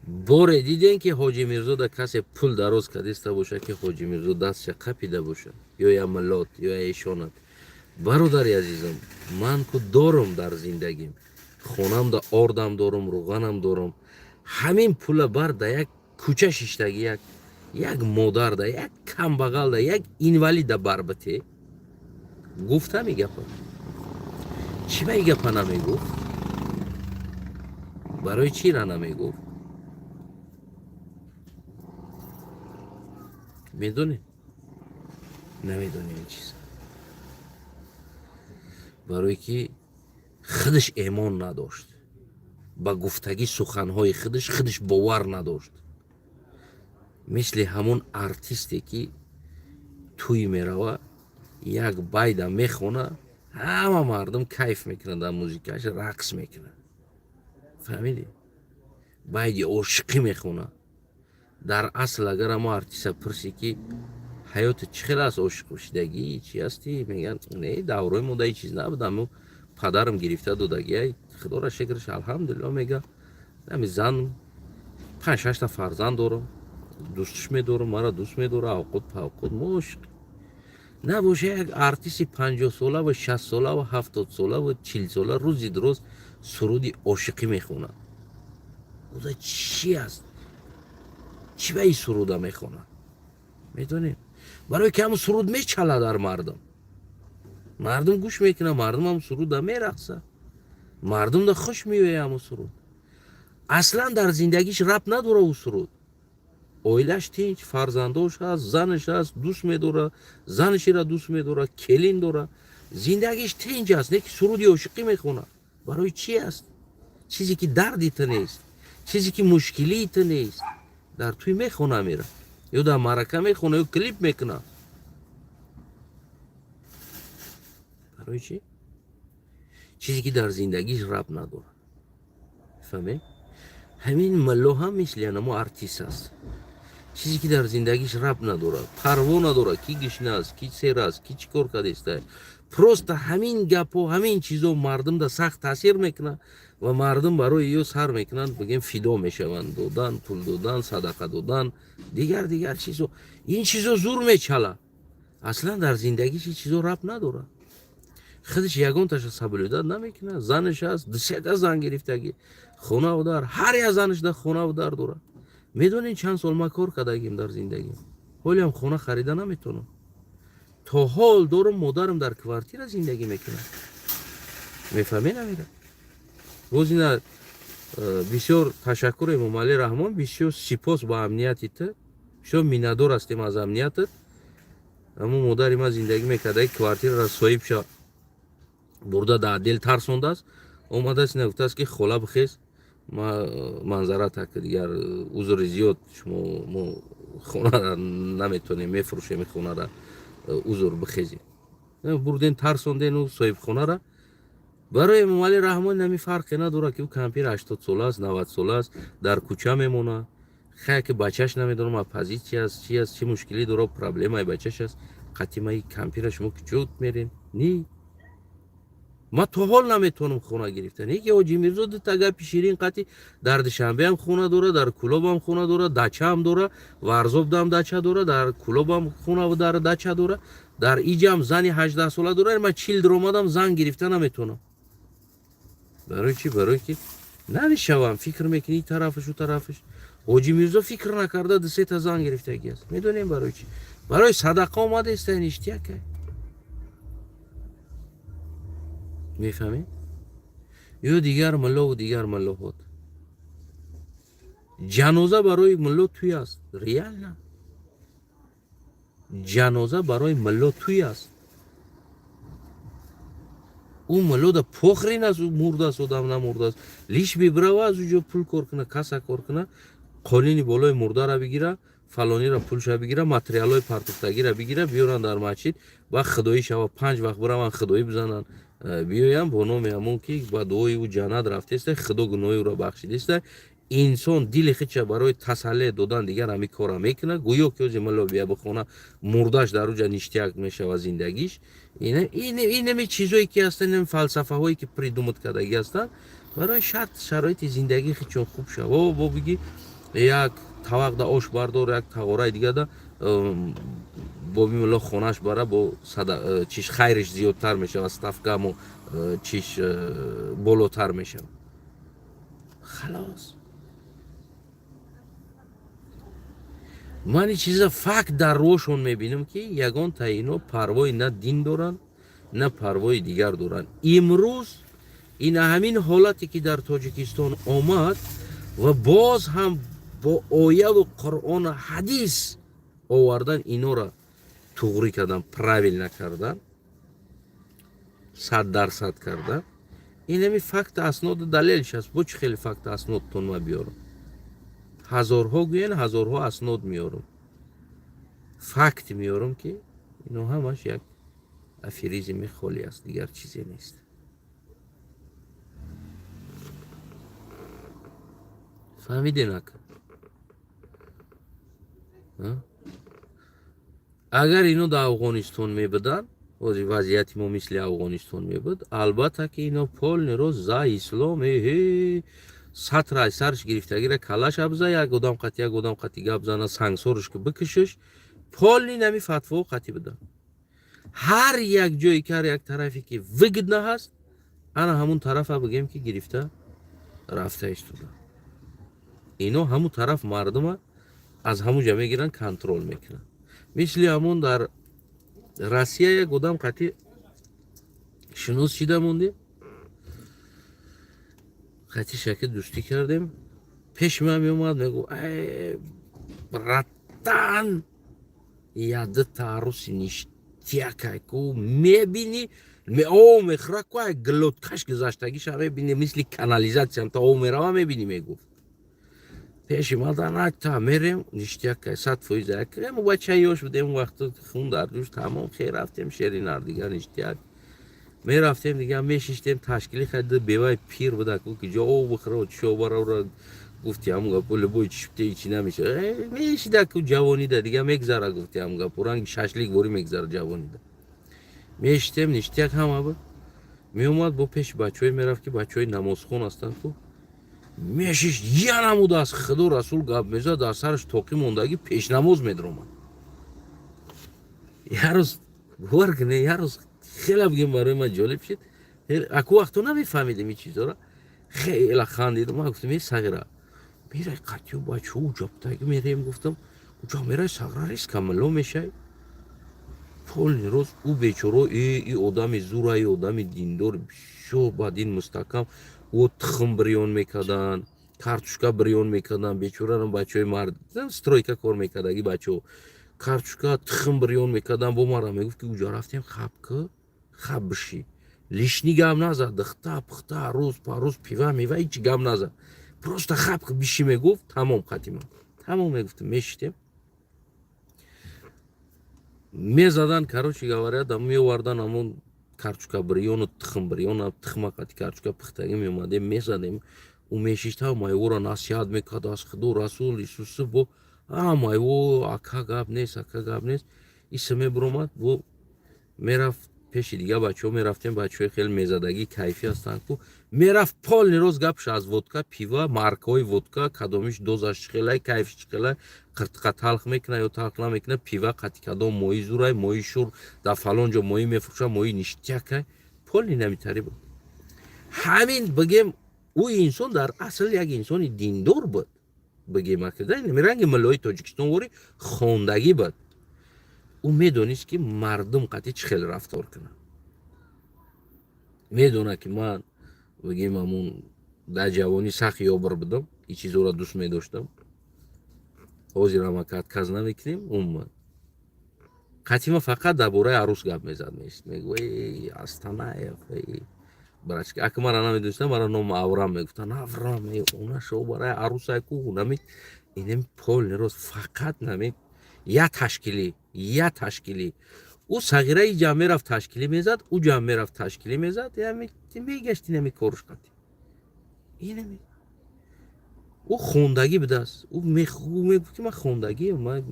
боре дидем, ки Ҳоҷи Мирзода касе пул дароз кардиста бошад, ки Ҳоҷи Мирзо дастша қапида бошад, ё я миллот, ё я эшонат? Бародари азизам, ман ку дорум дар зиндагим, хонамда ордам дорум, рӯғанам дорум. Ҳамин пула бар да як кӯча шиштагӣ, як модарда, як камбағалда, як инвалида бар бите. Гуфтам и гапа. Чӣ ба и гапа намегуфт? Барои чира намегуфт? Медонед? Намедонем ин чиз. Барое ки худаш эмон надошт ба гуфтагӣ суханҳои худаш, худаш бовар надошт. Мисли ҳамон артисте, ки тӯй мерава, як байда мехона, ҳама мардум кайф мекунанд, дар музикааш рақс мекунанд. Фаҳмидӣ? Байди ошиқӣ мехона. Дар асл, агар ҳамо артиста пурсӣ, ки ҳаёти чӣ хел аст, ошиқ шудагӣ чӣ ҳастӣ, мегӯянд: не, даврои мо да ин чиз набуд, амо падарам гирифта додагиай, худоро шукраш, алҳамдулилло, мега, ами зан, панҷ шашта фарзанд дорам, дӯстш медорам, маро дӯст медора, авқот павқот мо ошиқ набоша. Як артисти 50-солаву 60-солаву 70-солаву 40-сола рӯзи дуроз суруди ошиқӣ мехонад. Уда чӣ аст? Чӣ ба ин суруда мехонад? Медонед? Барое ки ҳамн суруд мечала дар мардум, мардум гӯш мекунад, мардум ҳам суруда мерақса, мардумда хуш меояд ҳамн суруд. Аслан дар зиндагиш рабт надора ӯ суруд. Оилаш тинч, фарзандош ҳаст, занаш ҳаст, дӯст медора, занашира дӯст медора, келин дора, зиндагиш тинч аст, не ки суруди ошиқӣ мехонад. Барои чӣ аст? Чизе ки дарди ту нест, чизе ки мушкилии ту нест, дар тӯй мехона, мера ё дар маърака мехона, ё клип мекунад. Барои чӣ? Чизе ки дар зиндагиш рабт надорад. Фаҳмед? Ҳамин мулло ҳам мисли анамо артист аст. Чизе ки дар зиндагиш рабт надорад, парво надорад, ки гишна аст, ки сер аст, ки чӣ кор кардааст. Просто ҳамин гапҳо, ҳамин чизо мардумда сахт таъсир мекунад ва мардум барои ё сар мекунанд, бигем, фидо мешаванд, додан, пул додан, садақа додан, дигар дигар чизо. Ин чизо зур мечала. Аслан дар зиндагиш ин чизо рабт надорад. Худаш ягонташа соблюдать намекунад. Занаш аст, дусета зан гирифтагӣ, хонаву дар, ҳар як занашда хонаву дар дорад. Медонед, чанд сол ман кор кардагим дар зиндагим, ҳолиам хона харида наметавонам. То ҳол дорум, модарам дар квартира зиндагӣ мекунад. Мефаҳмед намера? Боз ина бисёр ташаккур, Эмомалӣ Раҳмон, бисёр сипос ба амнияти ту, бисёр миннатдор ҳастем аз амниятат. Аммо модари ман зиндагӣ мекарда, квартираро соҳибша бурда дар отдел тарсондааст. Омадааст, ина гуфтааст, ки хола, бихез, ма манзара так, дигар узри зиёд, шумо мо хонара наметонем, мефурӯшем хонара, узр, бихезед. Бурден, тарсондену соҳибхонара. Барои Эмомалӣ Раҳмон нами фарқе надорад, ки ӯ кампир 80-сола аст, 90-сола аст, дар кӯча мемонад. Хая ки бачаш, намедонам, оппозитсия аст, чи аст, чӣ мушкилӣ дорад, проблемаи бачаш аст. Қатимаи кампира шумо куҷо мерен? Ни ман то ҳол наметавонам хона гирифта. Не ки Ҳоҷи Мирзо дута гапи ширин қатӣ дар Душанбеам хона дора, дар Кӯлобам хона дора, дачаам дора, Варзобдам дача дора, дар Кӯлобам хона дар дача дора, дар иҷам зани 18-сола дора. Ман 40 омадам, зан гирифта наметавонам. Барои чӣ? Барое ки намешавам. Фикр мекунӣ тарафаш, ӯ тарафаш. Ҳоҷи Мирзо фикр накарда дусета зан гирифтагӣ аст. Медонем барои чӣ? Барои садақа омадаеста, ништяк а. Мефаҳмед? Ё дигар муллову дигар муллоҳот, ҷаноза барои мулло тӯй аст. Реально, ҷаноза барои мулло тӯй аст. Ӯ муллода похрен аст, ӯ мурдааст, одам намурдааст, лишь бибирава, аз уҷо пул кор куна, каса кор куна, қолини болои мурдара бигира, фалонира пулша бигира, материалҳои партофтагира бигира, биёранд дар масҷид ва худоӣ шава, панҷ вақт бираванд, худоӣ бизананд, биёянд бо номи ҳамон, ки ба дуои ӯ ҷаннат рафтеста, худо гуноҳи ӯро бахшидеста. Инсон дили худша барои тасалле додан дигар ҳамин кора мекунад. Гӯё ки ози мулло бия бихона, мурдаш дар уҷа ништяк мешава зиндагиш. Инами чизое ки ҳастанд, инами фалсафаҳое ки придумать кардагӣ ҳастанд барои шарт шароити зиндагии худшон хуб шава. О, бо биги, як тавақда ош бардор, як тағораи дигада. Боби мулло хонаш бара бо чиш хайриш зиёдтар мешавад, ставкамо чиш болотар мешавад. Халос, ман ин чиза факт дар рӯшон мебинам, ки ягон ино парвои на дин доранд, на парвои дигар доранд. Имрӯз ина ҳамин ҳолате ки дар Тоҷикистон омад ва боз ҳам бо ояву Қуръону ҳадис овардан, инора туғрӣ кардан, правильно кардан, 100% кардан. Инами факт, асноду далелш аст. Бо чӣ хеле факт, аснодтон ма биёрам? Ҳазорҳо гӯян, ҳазорҳо аснод меёрам, факт меёрам, ки ино ҳамаш як аферизми холӣ аст, дигар чизе нест. Фаҳмиден, ака? Агар ино дар Афғонистон мебуданд, ҳозир вазъияти мо мисли Афғонистон мебуд, албатта ки ино полный рост за ислом, эҳе, сатра сарш гирифтагира, калаша биза, як одам қати як одам қати гап зана, сангсорш ки бикушиш, полный нами фатво қати будан. Ҳар як ҷое ки ҳар як тарафе ки выгодно ҳаст, ана ҳамун тарафа бигем ки гирифта рафта истода. Ино ҳамун тараф мардума аз ҳамун ҷа мегиранд, контроль мекунанд. Мисли ҳамон дар Россия як одам қати шинос шида мондем, қати шаки дӯстӣ кардем. Пеши ман меомад, мегӯ: «Братан, яды тааруси ништякай ку, мебини, об мехӯра ку, ай глоткаш гузаштагиша мебини, мисли канализатсиям та об мерава, мебини», мегуфт. Пеши маданакта мерем, ништякай 100%. Мо бачаи ёш будем вақту, хун дар ҷӯш, тамом. Хе, рафтем, шеринар, дигар ништяк. Мерафтем, дигар мешиштем, ташкили хайда. Бевай пир буда ку, ки ҷо об бихӯра, чо бара, гуфти ҳамун гапо, любой чипте чи намеша. Мешида ку, ҷавонида дигар мегзара, гуфти ҳамун гапо, ранги шашлик ворӣ мегзара ҷавонида. Мешитем, ништяк ҳама буд. Меомад, бо пеши бачаҳое мерафт, ки бачаҳои намозхон ҳастанд ку, мешиш, я намуда аз Худо, Расул гап мезад, дар сараш тоқӣ мондагӣ, пешнамоз медромад. Як рӯз, бовар кунед, як рӯз хеле бигем барои ман ҷолиб шид. Аку вақто намефаҳмидем ин чизоро, хеле хандидам. Ман гуфтам: «Е сағира, мерай қатиё бачаҳо уҷабтаги мерем», гуфтам, «уҷа мерай, сағра, риска милло мешай полный рост». Ӯ бечоро, и одами зура, и одами диндор, бисёр ба дин мустаҳкам. Ӯ тухм бирён мекарданд, картошка бирён мекарданд. Бечорарам бачаҳои мард, стройка кор мекардаги бачаҳо, картошка, тухм бирён мекарданд. Бо мара мегуфт, ки уҷа рафтем, хаб ки хаб бишӣ, лишний гап назад, дихта пухта, рӯз па рӯз, пива мева, ҳичи гап назад, просто хаб ки бишӣ, мегуфт, тамом қатима тамом, мегуфтам. Мешитем, мезадан, короче говоря, да, меовардан ҳамон картошка бирёну тухм бирёна, тухма қати картошка пухтагӣ, меомадем, мезадем. Ӯ мешишта, майвора насиҳат мекард аз Худо, Расул, Исуси, бо майво, ака, гап нест, ака, гап нест. Иса мебуромад, бо мерафт пеши дигар бачаҳо. Мерафтем, бачаҳои хеле мезадагӣ, кайфӣ ҳастанд ку, мерафт, полный рост гапш аз водка, пива, маркаҳои водка, кадомиш дозаш чӣ хелай, кайфш чӣ хелай, қиртиқа талх мекуна ё талх намекуна, пива қати кадом моҳи зурай, моҳи шур, дар фалон ҷо моҳӣ мефурӯша, моҳи ништякай, полный намитарӣ буд. Ҳамин бигем, ӯ инсон дар асл як инсони диндор буд, бигем, ранги миллои Тоҷикистон ворӣ хондагӣ буд. Ӯ медонист, ки мардум қатъи чӣ хел рафтор кунад. Медонад, ки ман, бигем, ҳамун дар ҷавонӣ сахт ёбр будам, ин чизоро дӯст медоштам. Ҳозирам ака отказ намекунем умуман. Қатъи ман фақат дар бораи арӯс гап мезад, мегӯ: «Астанаев, брачка». Ака мара намедонистам, мара номи Аврам мегуфтан. «Аврам, онашо барои арӯсай ку, нами инем». Полный рост фақат нами я ташкилӣ, я ташкилӣ. Ӯ сағираи ҷамъ мерафт, ташкилӣ мезад, ӯ ҷамъ мерафт, ташкилӣ мезад, мегашти нами коруш қатӣ. Инами ӯ хондагӣ будааст. Ӯ мегуфт, ки ман хондагиам, ман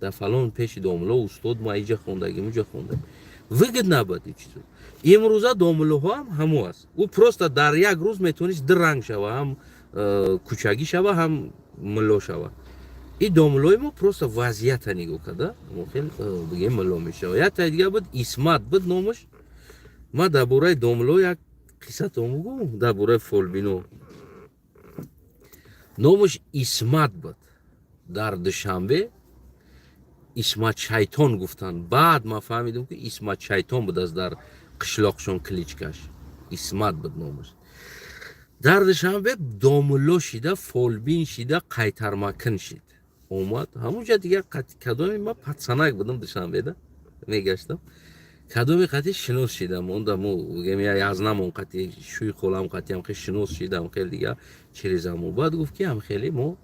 дар фалон пеши домулло устод, ма иҷа хондагим, уҷа хондагим. Выгодно набуд ин чизо. Имрӯза домуллоҳо ҳам ҳамо аст. Ӯ просто дар як рӯз метавонист ду ранг шава, ҳам кӯчагӣ шава, ҳам мулло шава. И домлои мо просто вазъията нигоҳ карда, мо хел бигем, мулло мешава. Яктай дига буд, Исмат буд номаш. Ма дар бораи домло як қиссатон бугӯм, дар бораи фолбино. Номаш Исмат буд, дар Душанбе Исмат Шайтон гуфтанд. Баъд ман фаҳмидам, ки Исмат Шайтон будааст дар қишлоқшон кличкаш. Исмат буд номаш. Дар Душанбе домулло шида, фолбин шида, қайтармакин шид, омад ҳамунҷа. Дигар кадоми ма пацанак будам, Душанбеда мегаштам, кадоми қати шинос шидам, онда мо гем язнамон қати шӯи холам қатиам хел шинос шидам, хел дига через амо. Баъд гуфт, ки ам хеле мо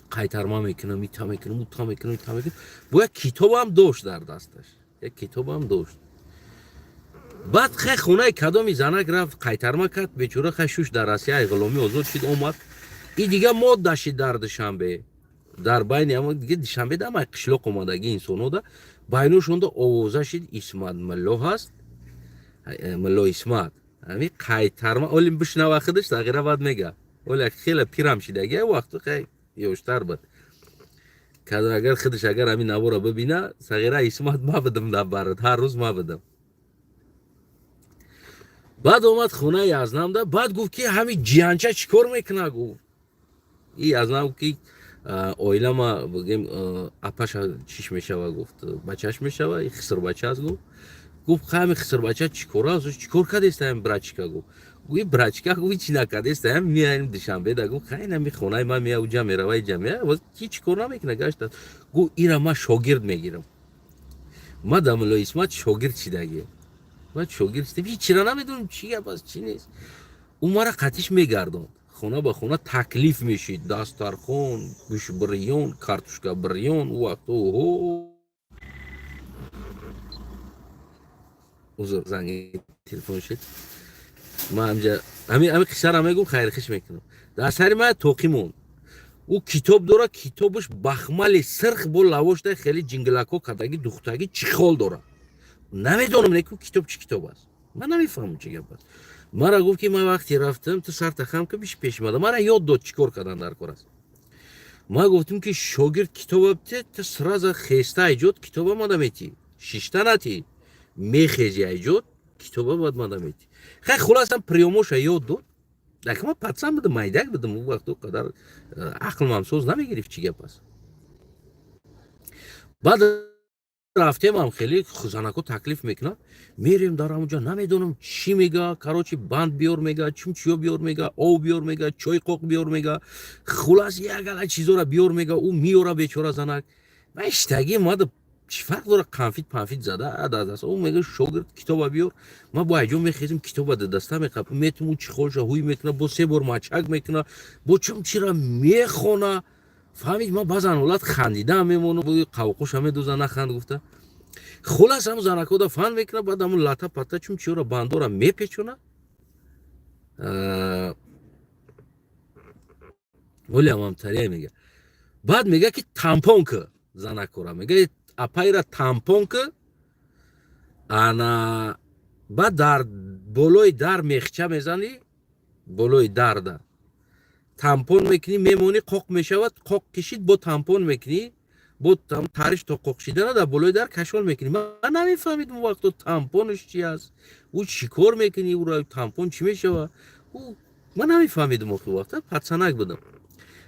қайтарма мекунам, ита мекунам, ута мекунам, ита мекунам. Бо як китобам дошт дар дасташ, як китобам дошт. Баъд хе хонаи кадоми занак рафт, қайтарма кард. Бечора хай шуш дар Россия ай ғуломӣ озод шид, омад. И дига модда шид дар Душанбе, дар байни ама дига Душанбе да ама қишлоқ омадагӣ инсонҳо байношонда овоза шид: Исмат мулло ҳаст, мулло Исмат ҳами қайтарма. Оли бишнава худаш тағйира, баъд мега. Оли хеле пирам шидаги, вақту хай ёштар буд. Агар худаш, агар ҳамин навора бибина, сағира Исмат, ма будам дар барат, ҳар рӯз ма будам. Баъд омад хонаи язнамда, баъд гуфт, ки ҳами ҷиянча чӣ кор мекуна? Гуфт и язнам гуфт, ки оилама бигем, апаша чиш мешава, гуфт, бачаш мешава, и хисрбача аст, гуфт. Гуфт: ҳами хисрбача чӣ кор аст, чӣ кор кардеста ҳами брачка? Гуфт. Гуи брачка, гуфт, чӣ накардеста, ҳам меаем Душанбе да, гуфт, хайна ми хонаи ман мея, уҷа мерава, иҷа мея, ки чӣ кор намекуна, гашта. Гуфт: ира ман шогирд мегирам. Ма да мулло Исмат шогирд шидагием, ман шогирд шидам. Ҳеҷ чира намедонам, чӣ гап аст, чӣ нест. Ӯ мара қатиш мегардонд, хона ба хона таклиф мешид: дастархон, гӯшбирён, картошка бирён. Ӯ вақто оҳо, узр, занги телефон шид. Ман ҳамҷа ҳами қиссара мегӯм, хайрхиш мекунам. Дар сари ман тоқӣ монд. Ӯ китоб дора, китобаш бахмали сирх бо лавошда, хеле ҷинглако кадаги, духтаги чехол дора. Намедонам, неку китоб чӣ китоб аст, ман намефаҳмам, чӣ гап аст. Мара гуфт, ки ман вақте рафтам, ту сарта хам ка, биш пеш мада. Мара ёд дод, чӣ кор кардан дар кор аст. Ман гуфтам, ки шогирд китоба бите, ту сразу хеста айҷод китоба мада метӣ, шишта натӣ, мехези айҷод, китоба бояд мада метӣ. Хай, хулосам, приёмоша ёд дод. Дака ман пацан будам, майдак будам, ӯ вақт қадар ақлмам соз намегирифт, чӣ гап аст. Баъд рафтемам, хеле занако таклиф мекунад, мерем дар ҳамонҷа, намедонам, чӣ мега. Короче, банд биёр мега, чум чиё биёр мега, ов биёр мега, чой қоқ биёр мега, хулас, як ала чизора биёр мега. Ӯ миёра, бечора занак. Ма иштаги мада чӣ фарқ дора, қанфит панфит зада дар даст. Ӯ мега: шогирд, китоба биёр. Ма бо айҷо мехезим, китоба да даста меқапам, метум, ӯ чехолша ҳуй мекуна, бо се бор мачак мекуна, бо чум чира мехона. Фаҳмид, ман баъзан ҳолат хандидаам мемонам, қавқуша медоза, наханд гуфта. Хулас, ҳамун занакода фан мекуна, баъд ҳамун лата пата чун чиёра бандора мепечона. Оле ҳамамтария мега. Баъд мега, ки тампон ки занакора, мега, апайра тампон ки. Ана баъд дар болои дар мехча мезанӣ, болои дарда тампон мекунӣ, мемонӣ, қоқ мешавад. Қоқ кишид, бо тампон мекунӣ, бо тариш то қоқ шидана дар болои дар кашол мекунӣ. Ман намефаҳмидам он вақто, тампонаш чи аст, ӯ чӣ кор мекунӣ, ӯро тампон чӣ мешава, ман намефаҳмидам охи вақта, пацанак будам.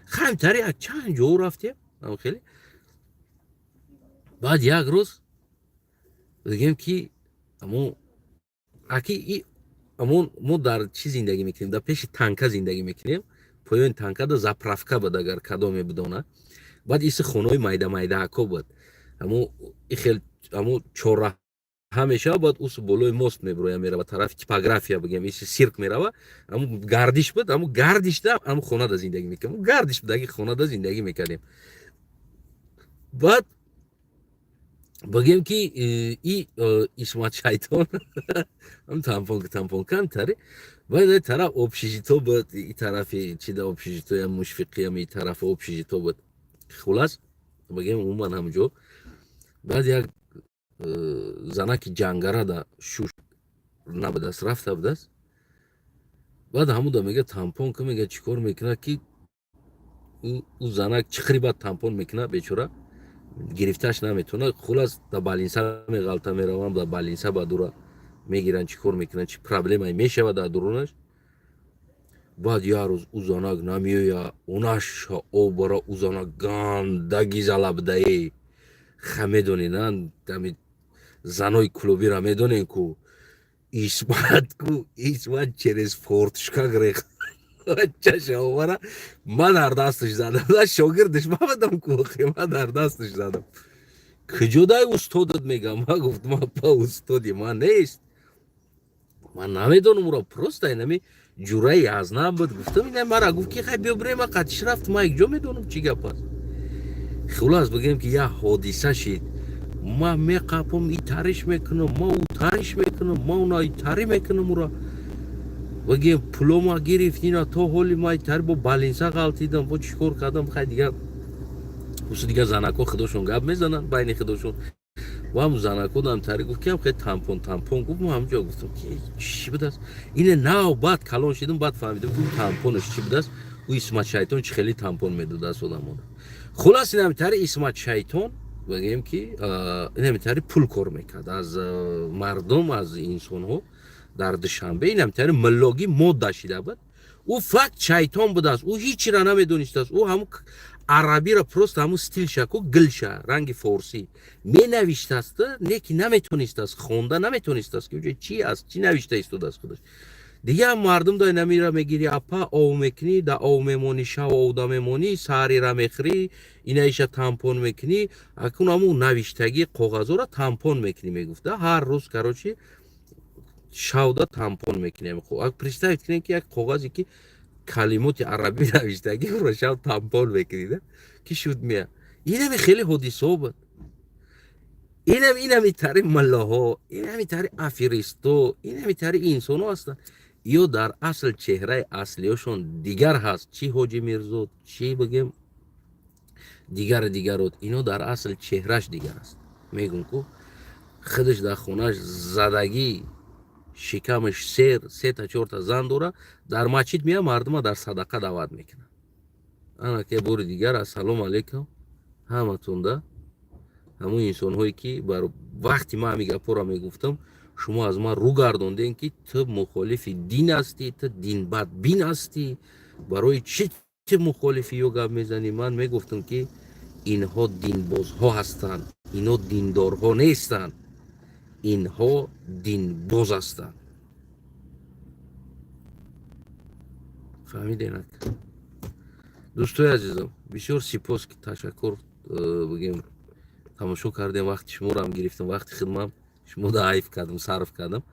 Хамтари як чанд ҷо рафтем хеле. Баъд як рӯз бигем, ки амо аки амон мо дар чӣ зиндагӣ мекунем, дар пеши танка зиндагӣ мекунем, поёни танкада заправка буд, агар кадоме бидона. Баъд иси хонаҳои майда майдаако буд, амо ихел амо чорраҳа мешава, баъд ус болои мост мебироя, мерава тарафи типография, бигем, иси сирк мерава, амо гардиш буд. Амо гардишда амо хонада зиндагӣ мекардем, гардиш буд, аги хонада зиндагӣ мекардем. Баъд бигем, ки и Исмат Шайтон тампон тампон камтаре. Баъд тараф общежито буд, и тарафи чида общежитоям, Мушфиқиям, и тарафи общежито буд. Хулас, бигем, умуман ҳамҷо. Баъд як занаки ҷангарада шуш набудааст, рафта будааст. Баъд ҳамуда мега: тампон ка. Мега, чӣ кор мекунад, ки Ӯ занак чиқри бад тампон мекунад, бечора гирифташ наметавонад. Хулас, да больница меғалта, меравам да больница, ба дура мегиранд, чӣ кор мекунанд, чӣ проблемае мешавад дар дурунаш. Баъд як рӯз ӯ занак намеояд, онаша обара, ӯ занак гандаги залабдае. Ха, медонед, ами занои клубира медонем ку. Исмат ку, Исмат через форточка грех чаша овара, ма дар дасташ задам. Шогирдиш ма будам ку, ма дар дасташ задам. Куҷо дай устодат, мегам. Ма гуфтам, апа, устоди ма нест, ман намедонам уро, просто инами ҷураи азнам буд. Гуфтам, ина мара гуфт, ки хай, биё бирем. Ма қатиш рафт, ма якҷо медонам чӣ гап аст. Хулас, бигем, ки як ҳодиса шид. Ма меқапам, итариш мекунам, ма утариш мекунам, ма уна итарӣ мекунам ура. Бигем, пулома гирифт ина, то ҳоли ма итари бо больница ғалтидам, бо чӣ кор кардам. Хай, дигар усу дигар занако худошон гап мезананд байни худошон. Ва ҳам занако дамтари гуфт, ки ҳам хеле тампон, тампон гуфт. Ма ҳамҷо гуфтам, ки чӣ будааст ине. Нав баъд калон шидам, баъд фаҳмидам, ки тампонаш чӣ будааст, ӯ Исмат Шайтон чӣ хеле тампон медодааст одамона. Хулас, инамитари Исмат Шайтон, бигем, ки инамитари пул кор мекард аз мардум, аз инсонҳо дар Душанбе. Инамитари миллогӣ модда шида буд. Ӯ факт шайтон будааст, ӯ ҳичира намедонистааст. Ӯ ҳамун арабиро просто ҳамун стилша ку, гилша ранги форсӣ менавиштааст, не ки наметонистааст хонда, наметонистааст, ки уҷо чи аст, чӣ навишта истодааст худаш. Дигар мардум дай намира мегири, апа, ов мекунӣ, да ов мемонӣ, шав овда мемонӣ, саҳрира мехӯрӣ, инаиша тампон мекунӣ, акун ҳамун навиштагӣ коғазҳоро тампон мекунӣ, мегуфта. Ҳар рӯз, короче, шавда тампон мекунем. Представить кунем, ки як коғазе, ки калимоти арабӣ навиштагӣ, ро шав тампон мекунӣ, ки шуд мея. Инами хеле ҳодисаҳо буд. Инам инами тари муллоҳо, инами тари аферисто, инами тари инсонҳо ҳастанд. Ё дар асл чеҳраи аслиёшон дигар ҳаст. Чӣ Ҳоҷи Мирзо, чӣ бигем, дигари дигарот, ино дар асл чеҳраш дигар аст. Мегум ку, худаш дар хонааш задагӣ, шикамаш сер, сета чорта зан дора, дар масҷид мея, мардума дар садақа даъват мекунад. Ана ке бори дигар ассалому алайкум ҳаматонда, ҳамун инсонҳое, ки бар вақти ман ҳами гапҳоро мегуфтам, шумо аз ман рӯ гардондем, ки ту мухолифи дин ҳастӣ, ту динбадбин ҳастӣ, барои чӣ ту мухолифи ё гап мезанӣ? Ман мегуфтам, ки инҳо динбозҳо ҳастанд, инҳо диндорҳо нестанд, инҳо динбоз ҳастанд. Фаҳмиденак, дӯстои азизам, бисёр сипос, ки ташаккур, бигем, тамошо кардем. Вақти шуморо ҳам гирифтам, вақти хидмам шумо да айф кардам, сарф кардам.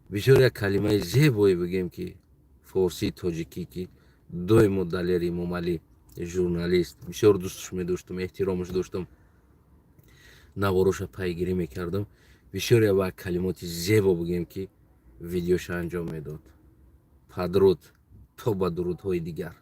Бисёр як калимаи зебое, бигем, ки форсии тоҷикӣ, ки доимо Далери Эмомалӣ, журналист, бисёр дӯстш медоштам, эҳтиромаш доштам, навороша пайгирӣ мекардам. Бисёр як калимоти зебо, бигем, ки видеоша анҷом медод. Падруд, то ба дурудҳои дигар.